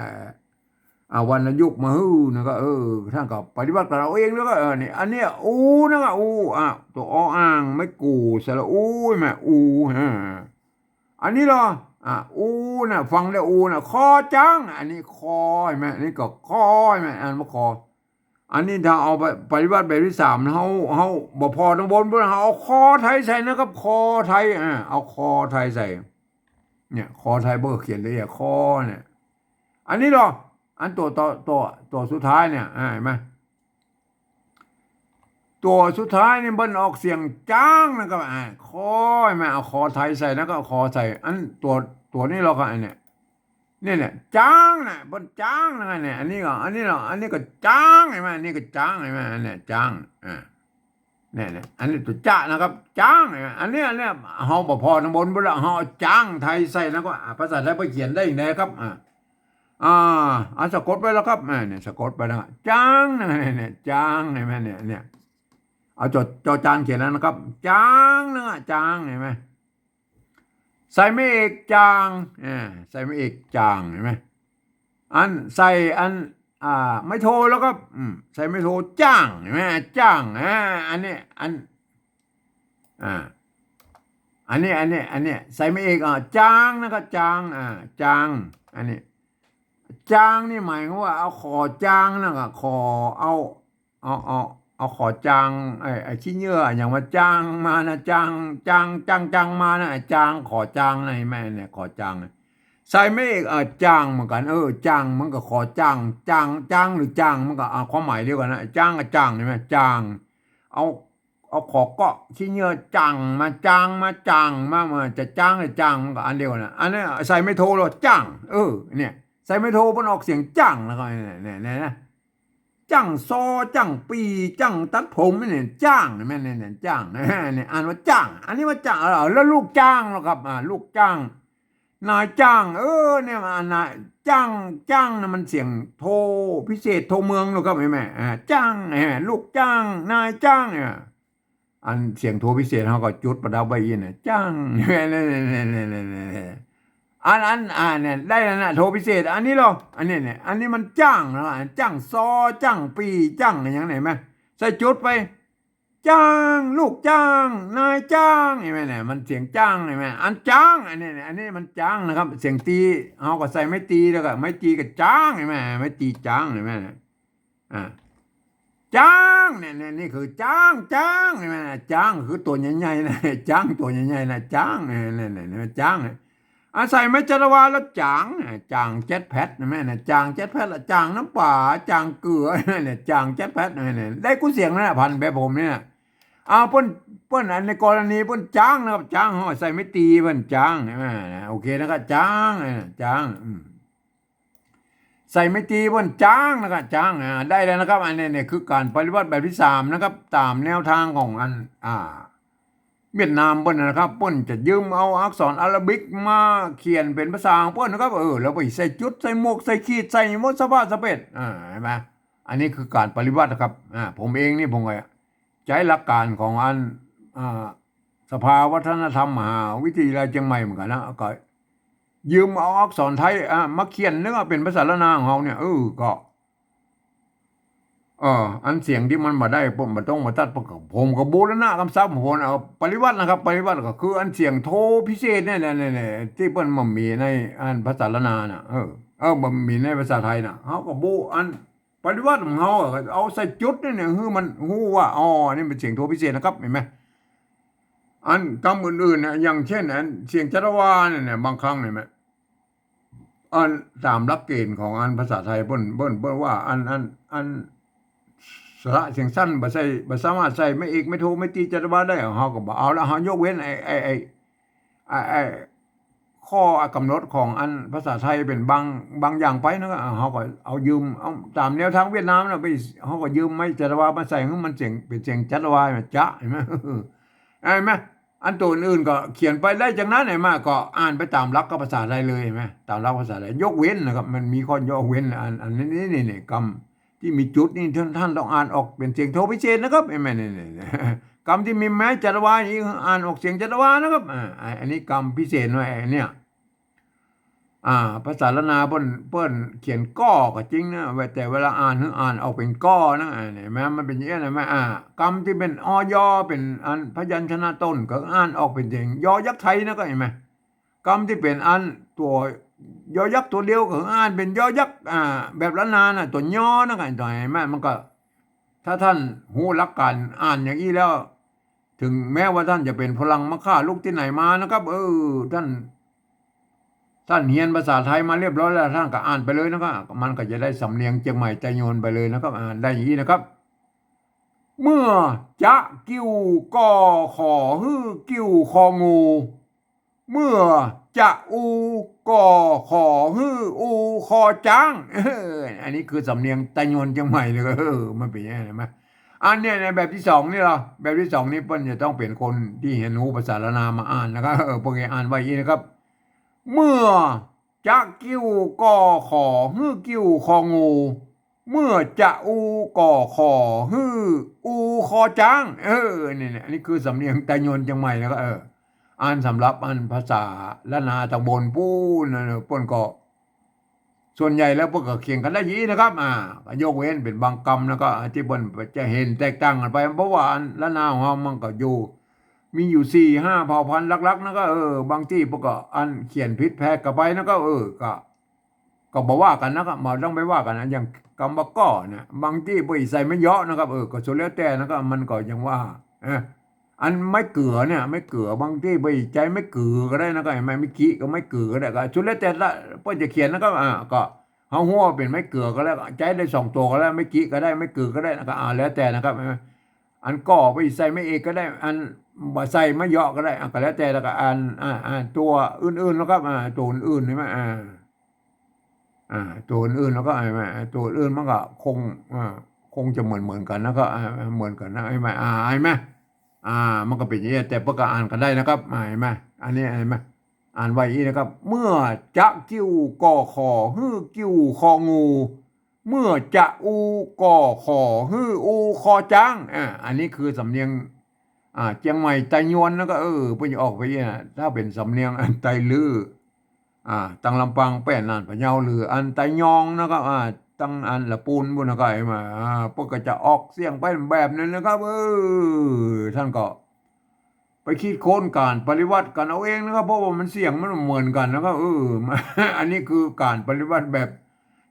อ่า วรรณยุกต์มา ฮือ นะก็ เออ ต้านก็ปฏิบัติกั๋นเอาเอง แล้วก็ เออ นี่ อันเนี้ย อู นะก็ อู อ่ะ ตั๋ว ออ่าง ไม้กู่ สระอู แม่ อู อ่า อันนี้เหรอ อ่ะ อู น่ะ ฟังแล้ว อู น่ะ คอจ๊าง อันนี้ คอ หันก่อ อันนี้ก็ คอ หันก่อ อ่านว่า คอ อันนี้ถ้าเอาไปปฏิบัติแบบตี้สาม เฮา เฮาบ่ผ่อตางบนพุ้น เฮาเอาคอไทยใส่นะครับ คอไทย อ่า เอาคอไทยใส่ เนี่ย คอไทยเปิ้นเขียนละเอียด คอ เนี่ย อันนี้เหรอ อันตั๋ว ตั๋ว ตั๋ว ตั๋วสุดท้ายเนี่ย อ่า หันก่อ ตั๋วสุดท้ายนี่เปิ้นออกเสียงจ๊างนะครับ อ่า คอ หันก่อ เอาคอไทยใส่ แล้วก็คอใส่ อันตั๋ว ตั๋วนี้เหรอครับ อันเนี้ย เนี่ย เนี่ย จ๊างน่ะ เปิ้นจ๊างนะเนี่ย อันนี้ก็ อันนี้เหรอ อันนี้ก็จ๊าง หันก่อ อันนี้ก็จ๊าง หันก่อ อันเนี้ย จ๊าง อ่า เนี่ย เนี่ย อันนี้ตั๋วจ๊ะนะครับ จ๊าง หันก่อ อันเนี้ย อันเนี้ย เฮาบ่ผ่อตางบนพุ้นละ เฮาเอาจ๊างไทยใส่ แล้วก็ อ่า ภาษาไทยเปิ้นเขียนได้อย่างใดครับ อ่า อ่า อ่า สะกดไปแล้วครับ อ่า เนี่ย สะกดไปแล้ว จ๊างนะเนี่ย เนี่ย จ๊าง หันก่อ เนี่ย เนี่ย เอาจอ จอจานเขียนแล้วนะครับ จ๊างนะ จ๊าง หันก่อ ใส่ไม้เอกจ่าง อ่า ใส่ไม้เอกจ่าง หันก่อ อันใส่อัน อ่า ไม้โทแล้วก็ อืม ใส่ไม้โทจ้าง หันก่อ จ้าง อ่า อันนี้ อัน อ่า อันนี้ อันนี้ อันนี้ ใส่ไม้เอก อ่า จ่างนะครับ จ่าง อ่า จ่าง อันนี้ จ่างนี่หมายความว่าเอาขอจ่างนะครับ ขอเอา เอา เอา เอาขอจ่าง ไอ้ ไอ้ขี้เหยื่ออะหยังมาจ่างมานะ จ่าง จ่าง จ่าง จ่างมานะ จ่าง ขอจ่างนะ หันก่อ เนี่ย ขอจ่างนะ ใส่ไม้เอก เออ จ่างเหมือนกั๋น เออ จ่างมันก็ขอจ่าง จ่าง จ่างหรือจ่างมันก็ อ่า ความหมายเดียวกั๋นนะ จ่างกับจ่าง หันก่อ จ่าง เอา เอาขอเกาะขี้เหยื่อจ่างมา จ่างมา จ่างมา มันจะจ่างหรือจ่างมันก็อันเดียวกั๋นนะ อันนี้ใส่ไม้โทแล้วจ่าง เออ เนี่ย ใส่ไม้โทเปิ้นออกเสียงจ่างแล้วก็ เนี่ย เนี่ย เนี่ยนะ จ้างซอ จ้างปี้ จ้างตัดผม เนี่ย จ้าง หันก่อ เนี่ย เนี่ย จ้าง เนี่ย อ่านว่าจ้าง อันนี้ว่าจ้าง เออ แล้วลูกจ้างเหรอครับ อ่า ลูกจ้าง นายจ้าง เออ เนี่ย อ่านนายจ้าง จ้างน่ะมันเสียงโทพิเศษ โทเมืองเหรอครับ หันก่อ อ่า จ้าง หันก่อ ลูกจ้าง นายจ้าง เนี่ย อันเสียงโทพิเศษเฮาก็จุดประดับไว้อี้นะ จ้าง อัน อัน อ่า เนี่ย ได้แล้วนะ โทพิเศษ อันนี้เหรอ อันนี้เนี่ย อันนี้มันจ้างนะ จ้างซอ จ้างปี้ จ้างอะหยังเนี่ย หันก่อ ใส่จุดไป จ้าง ลูกจ้าง นายจ้าง หันก่อ เนี่ย มันเสียงจ้าง หันก่อ อันจ้าง อันนี้เนี่ย อันนี้มันจ้างนะครับ เสียงตี เฮาก็ใส่ไม้ตีแล้วก็ ไม้ตีก็จ้าง หันก่อ ไม้ตีจ้าง หันก่อ อ่า จ้าง เนี่ย เนี่ย นี่คือจ้าง จ้าง หันก่อ จ้างคือตั๋วใหญ่ๆ นะ จ้างตั๋วใหญ่ๆ นะ จ้าง เนี่ย เนี่ย เนี่ย เนี่ย จ้าง เนี่ย อาศัยไม้จัตวาแล้วจ้าง เนี่ย จ้างเจ็ตแพ็ด หันก่อ เนี่ย จ้างเจ็ตแพ็ดละ จ้างน้ำป๋า จ้างเกลือ เนี่ย จ้างเจ็ตแพ็ด เนี่ย เนี่ย ได้กู้เสียงนั่นแหละ พันแบบผมเนี่ย เอาเปิ้น เปิ้น อันในกรณีเปิ้นจ้างนะครับ จ้าง เฮาใส่ไม้ตีเปิ้นจ้าง หันก่อ โอเคนะครับ จ้าง เนี่ย จ้าง อืม ใส่ไม้ตีเปิ้นจ้างนะครับ จ้าง อ่า ได้แล้วนะครับ อันนี้เนี่ยคือก๋านปฏิบัติแบบตี้สามนะครับ ต๋ามแนวตางของอัน อ่า เวียดนามเปิ้นนะครับ เปิ้นจะยืมเอาอักษรอาราบิกมาเขียนเป๋นภาษาของเปิ้นนะครับ เออ แล้วไปใส่จุด ใส่หมวก ใส่ขีด ใส่หมดสะพะสะเปด อ่า หันก่อ อันนี้คือก๋านปฏิบัตินะครับ อ่า ผมเองนี่ผมก็ใจ๊หลักก๋านของอัน อ่า สภาวัฒนธรรมมหาวิทยาลัยเจียงใหม่เหมือนกั๋นนะ ก็ยืมเอาอักษรไทย อ่า มาเขียนนึกว่าเป๋นภาษาล้านนาของเฮาเนี่ย เออ ก็ เออ อันเสียงตี้มันบ่ได้ เปิ้นบ่ต้องมาตัด ผมก็ ผมก็บูรณะกำศัพท์ของผม เอาปฏิวัตินะครับ ปฏิวัติก็คืออันเสียงโทพิเศษเนี่ย เนี่ย เนี่ย เนี่ย ตี้เปิ้นบ่มีในอันภาษาล้านนาน่ะ เออ เออ บ่มีในภาษาไทยน่ะ เฮาก็บู อันปฏิวัติของเฮาอะ เอาใส่จุดนี่เนี่ย หื้อมันฮู้ว่า อ๋อ นี่เป๋นเสียงโทพิเศษนะครับ หันก่อ อันกำอื่นๆ เนี่ย อย่างเช่น อันเสียงจัตวาเนี่ย เนี่ย บางครั้งเนี่ย อันต๋ามหลักเกณฑ์ของอันภาษาไทยเปิ้น เปิ้น เปิ้นว่าอัน อัน อัน สระเสียงสั้น บ่ใส่ บ่สามารถใส่ไม้เอก ไม้โท ไม้ตรี จัตวาได้ เฮาก็บ่เอาละ เฮายกเว้นไอ้ ไอ้ ไอ้ ไอ้ ไอ้ข้อกำหนดของอันภาษาไทยเป๋นบาง บางอย่างไปนะ ก็เฮาก็เอายืม เอาต๋ามแนวทางเวียดนามนะ ไป เฮาก็ยืมไม้จัตวามาใส่ หื้อมันเสียง เป๋นเสียงจัตวา จะ หันก่อ หันก่อ อันตั๋วอื่นๆ ก็เขียนไปได้จังนั้น หันก่อ ก็อ่านไปต๋ามหลักกับภาษาไทยเลย หันก่อ ต๋ามหลักภาษาไทย ยกเว้นนะครับ มันมีข้อยกเว้น อัน อันนี้ นี่ นี่ นี่ กำตี้มีจุดนี่ ท่าน ท่านต้องอ่านออกเป๋นเสียงโทพิเศษนะครับ หันก่อ นี่ นี่ นี่ กำตี้มีไม้จัตวานี่ อ่านออกเสียงจัตวานะครับ อ่า อันนี้กำพิเศษหน่อย อันเนี้ย อ่า ภาษาล้านนาเปิ้น เปิ้นเขียนก้อก็จริงนะ แต่เวลาอ่าน หื้ออ่านออกเป๋นก้อนะ อ่า หันก่อ มันเป๋นอย่างนี้นะ หันก่อ อ่า กำตี้เป๋น อ ยอ เป๋นอันพยัญชนะต้น ก็อ่านออกเป๋นเสียงยอยักษ์ไทยนะ ก็หันก่อ กำตี้เป๋นอันตั๋ว ยอยักษ์ตั๋วเดียว ก็อ่านเป๋นยอยักษ์ อ่า แบบล้านนานะ ตั๋ว ยอ นะ ก็หันก่อ มันก็ ถ้าท่านฮู้หลักก๋านอ่านอย่างอี้แล้ว ถึงแม้ว่าท่านจะเป๋นฝรั่งมาค่าลุกตี้ไหนมานะครับ เออ ท่าน ท่านเฮียนภาษาไทยมาเรียบร้อยแล้ว ท่านก็อ่านไปเลยนะครับ มันก็จะได้สำเนียงเจียงใหม่ไตยวนไปเลยนะครับ อ่านได้อย่างนี้นะครับ เมื่อจะ กิ่ว ก่อ ขอ หื้อ กิ่ว คอ งู เมื่อจะ อู ก่อ ขอ หื้อ อู คอ จ๊าง เออ อันนี้คือสำเนียงไตยวนเจียงใหม่เลย เออ มันเป๋นอย่างนี้ หันก่อ อันเนี้ย ในแบบตี้สองนี่เหรอ แบบตี้สองนี่เปิ้นจะต้องเป๋นคนตี้เฮียนฮู้ภาษาล้านนามาอ่านนะครับ เออ พวกนี้อ่านไว้อย่างนี้นะครับ เมื่อจะ กิ่ว ก่อ ขอ หื้อ กิ่ว คอ งู เมื่อจะ อู ก่อ ขอ หื้อ อู คอ จ๊าง เออ นี่ นี่ อันนี้คือสำเนียงไตยวนเจียงใหม่นะครับ เออ อันสำหรับอันภาษาล้านนาตางบนปู๊นนะ เปิ้นก็ ส่วนใหญ่แล้วเปิ้นก็เขียนกั๋นได้อย่างนี้นะครับ อ่า ก็ยกเว้นเป๋นบางกำนะ ก็ตี้เปิ้นจะหันแตกต่างกั๋นไป เพราะว่าอันล้านนาของเฮามันก็อยู่ มีอยู่สี่ห้าเผ่าพันธุ์หลักๆ นะ ก็ เออ บางตี้เปิ้นก็อันเขียนผิดแผกกั๋นไปนะ ก็ เออ ก็ ก็บ่ว่ากั๋นนะครับ บ่ต้องไปว่ากั๋นนะ อย่างกำว่าก้อเนี่ย บางตี้เปิ้นใส่ไม้เยาะนะครับ เออ ก็สุดแล้วแต่นะครับ มันก็อย่างว่า เออ อันไม้เกือเนี่ย ไม้เกือ บางตี้เปิ้นใจ๊ไม้กือก็ได้นะครับ หันก่อ ไม้กิก็ไม้กือก็ได้ ก็สุดแล้วแต่ละ เปิ้นจะเขียนนะครับ อ่า ก็เฮาฮู้ว่าเป๋นไม้เกือก็แล้ว ใจ๊ได้สองตั๋วก็แล้ว ไม้กิก็ได้ ไม้กือก็ได้นะครับ อ่า แล้วแต่นะครับ อันก้อเปิ้นใส่ไม้เอกก็ได้ อันบ่ใส่ไม้เยาะก็ได้ อ่า ก็แล้วแต่ แล้วก็อัน อ่า อ่า ตั๋วอื่นๆ นะครับ อ่า ตั๋วอื่นๆ หันก่อ อ่า อ่า ตั๋วอื่นๆ แล้วก็ อ่า ตั๋วอื่นมันก็คง อ่า คงจะเหมือนๆ กั๋นนะ ก็ อ่า เหมือนกั๋นนะ หันก่อ อ่า หันก่อ อ่า มันก็เป๋นอย่างนี้ แต่เปิ้นก็อ่านกั๋นได้นะครับ อ่า หันก่อ อันนี้ หันก่อ อ่านไว้อย่างนี้นะครับ เมื่อจะ กิ่ว ก่อ ขอ หื้อ กิ่ว คอ งู เมื่อจะ อู ก่อ ขอ หื้อ อู คอ จ๊าง อ่า อันนี้คือสำเนียง อ่า เจียงใหม่ไตยวนนะ ก็ เออ เปิ้นจะออกไปเนี่ย ถ้าเป๋นสำเนียงอันไตลื้อ อ่า ตังลำปาง แป้ น่าน พะเยา หรืออันไตยองนะครับ อ่า ตังอันละปูนปู๊นนะ ก็หันก่อ อ่า เปิ้นก็จะออกเสียงไปแบบนั้นนะครับ เออ ท่านก็ไปคิดค้นก๋านปริวัติกั๋นเอาเองนะครับ เพราะว่ามันเสียงมันบ่เหมือนกั๋นนะครับ เออ อันนี้คือก๋านปริวัติแบบ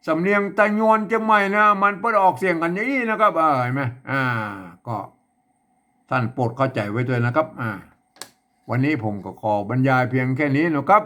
สำเนียงไตยวนเจียงใหม่นะ มันเปิ้นออกเสียงกั๋นอย่างนี้นะครับ อ่า หันก่อ อ่า ก็ ท่านโปรดเข้าใจ๋ไว้ด้วยนะครับ อ่า วันนี้ผมก็ขอบรรยายเพียงแค่นี้นะครับ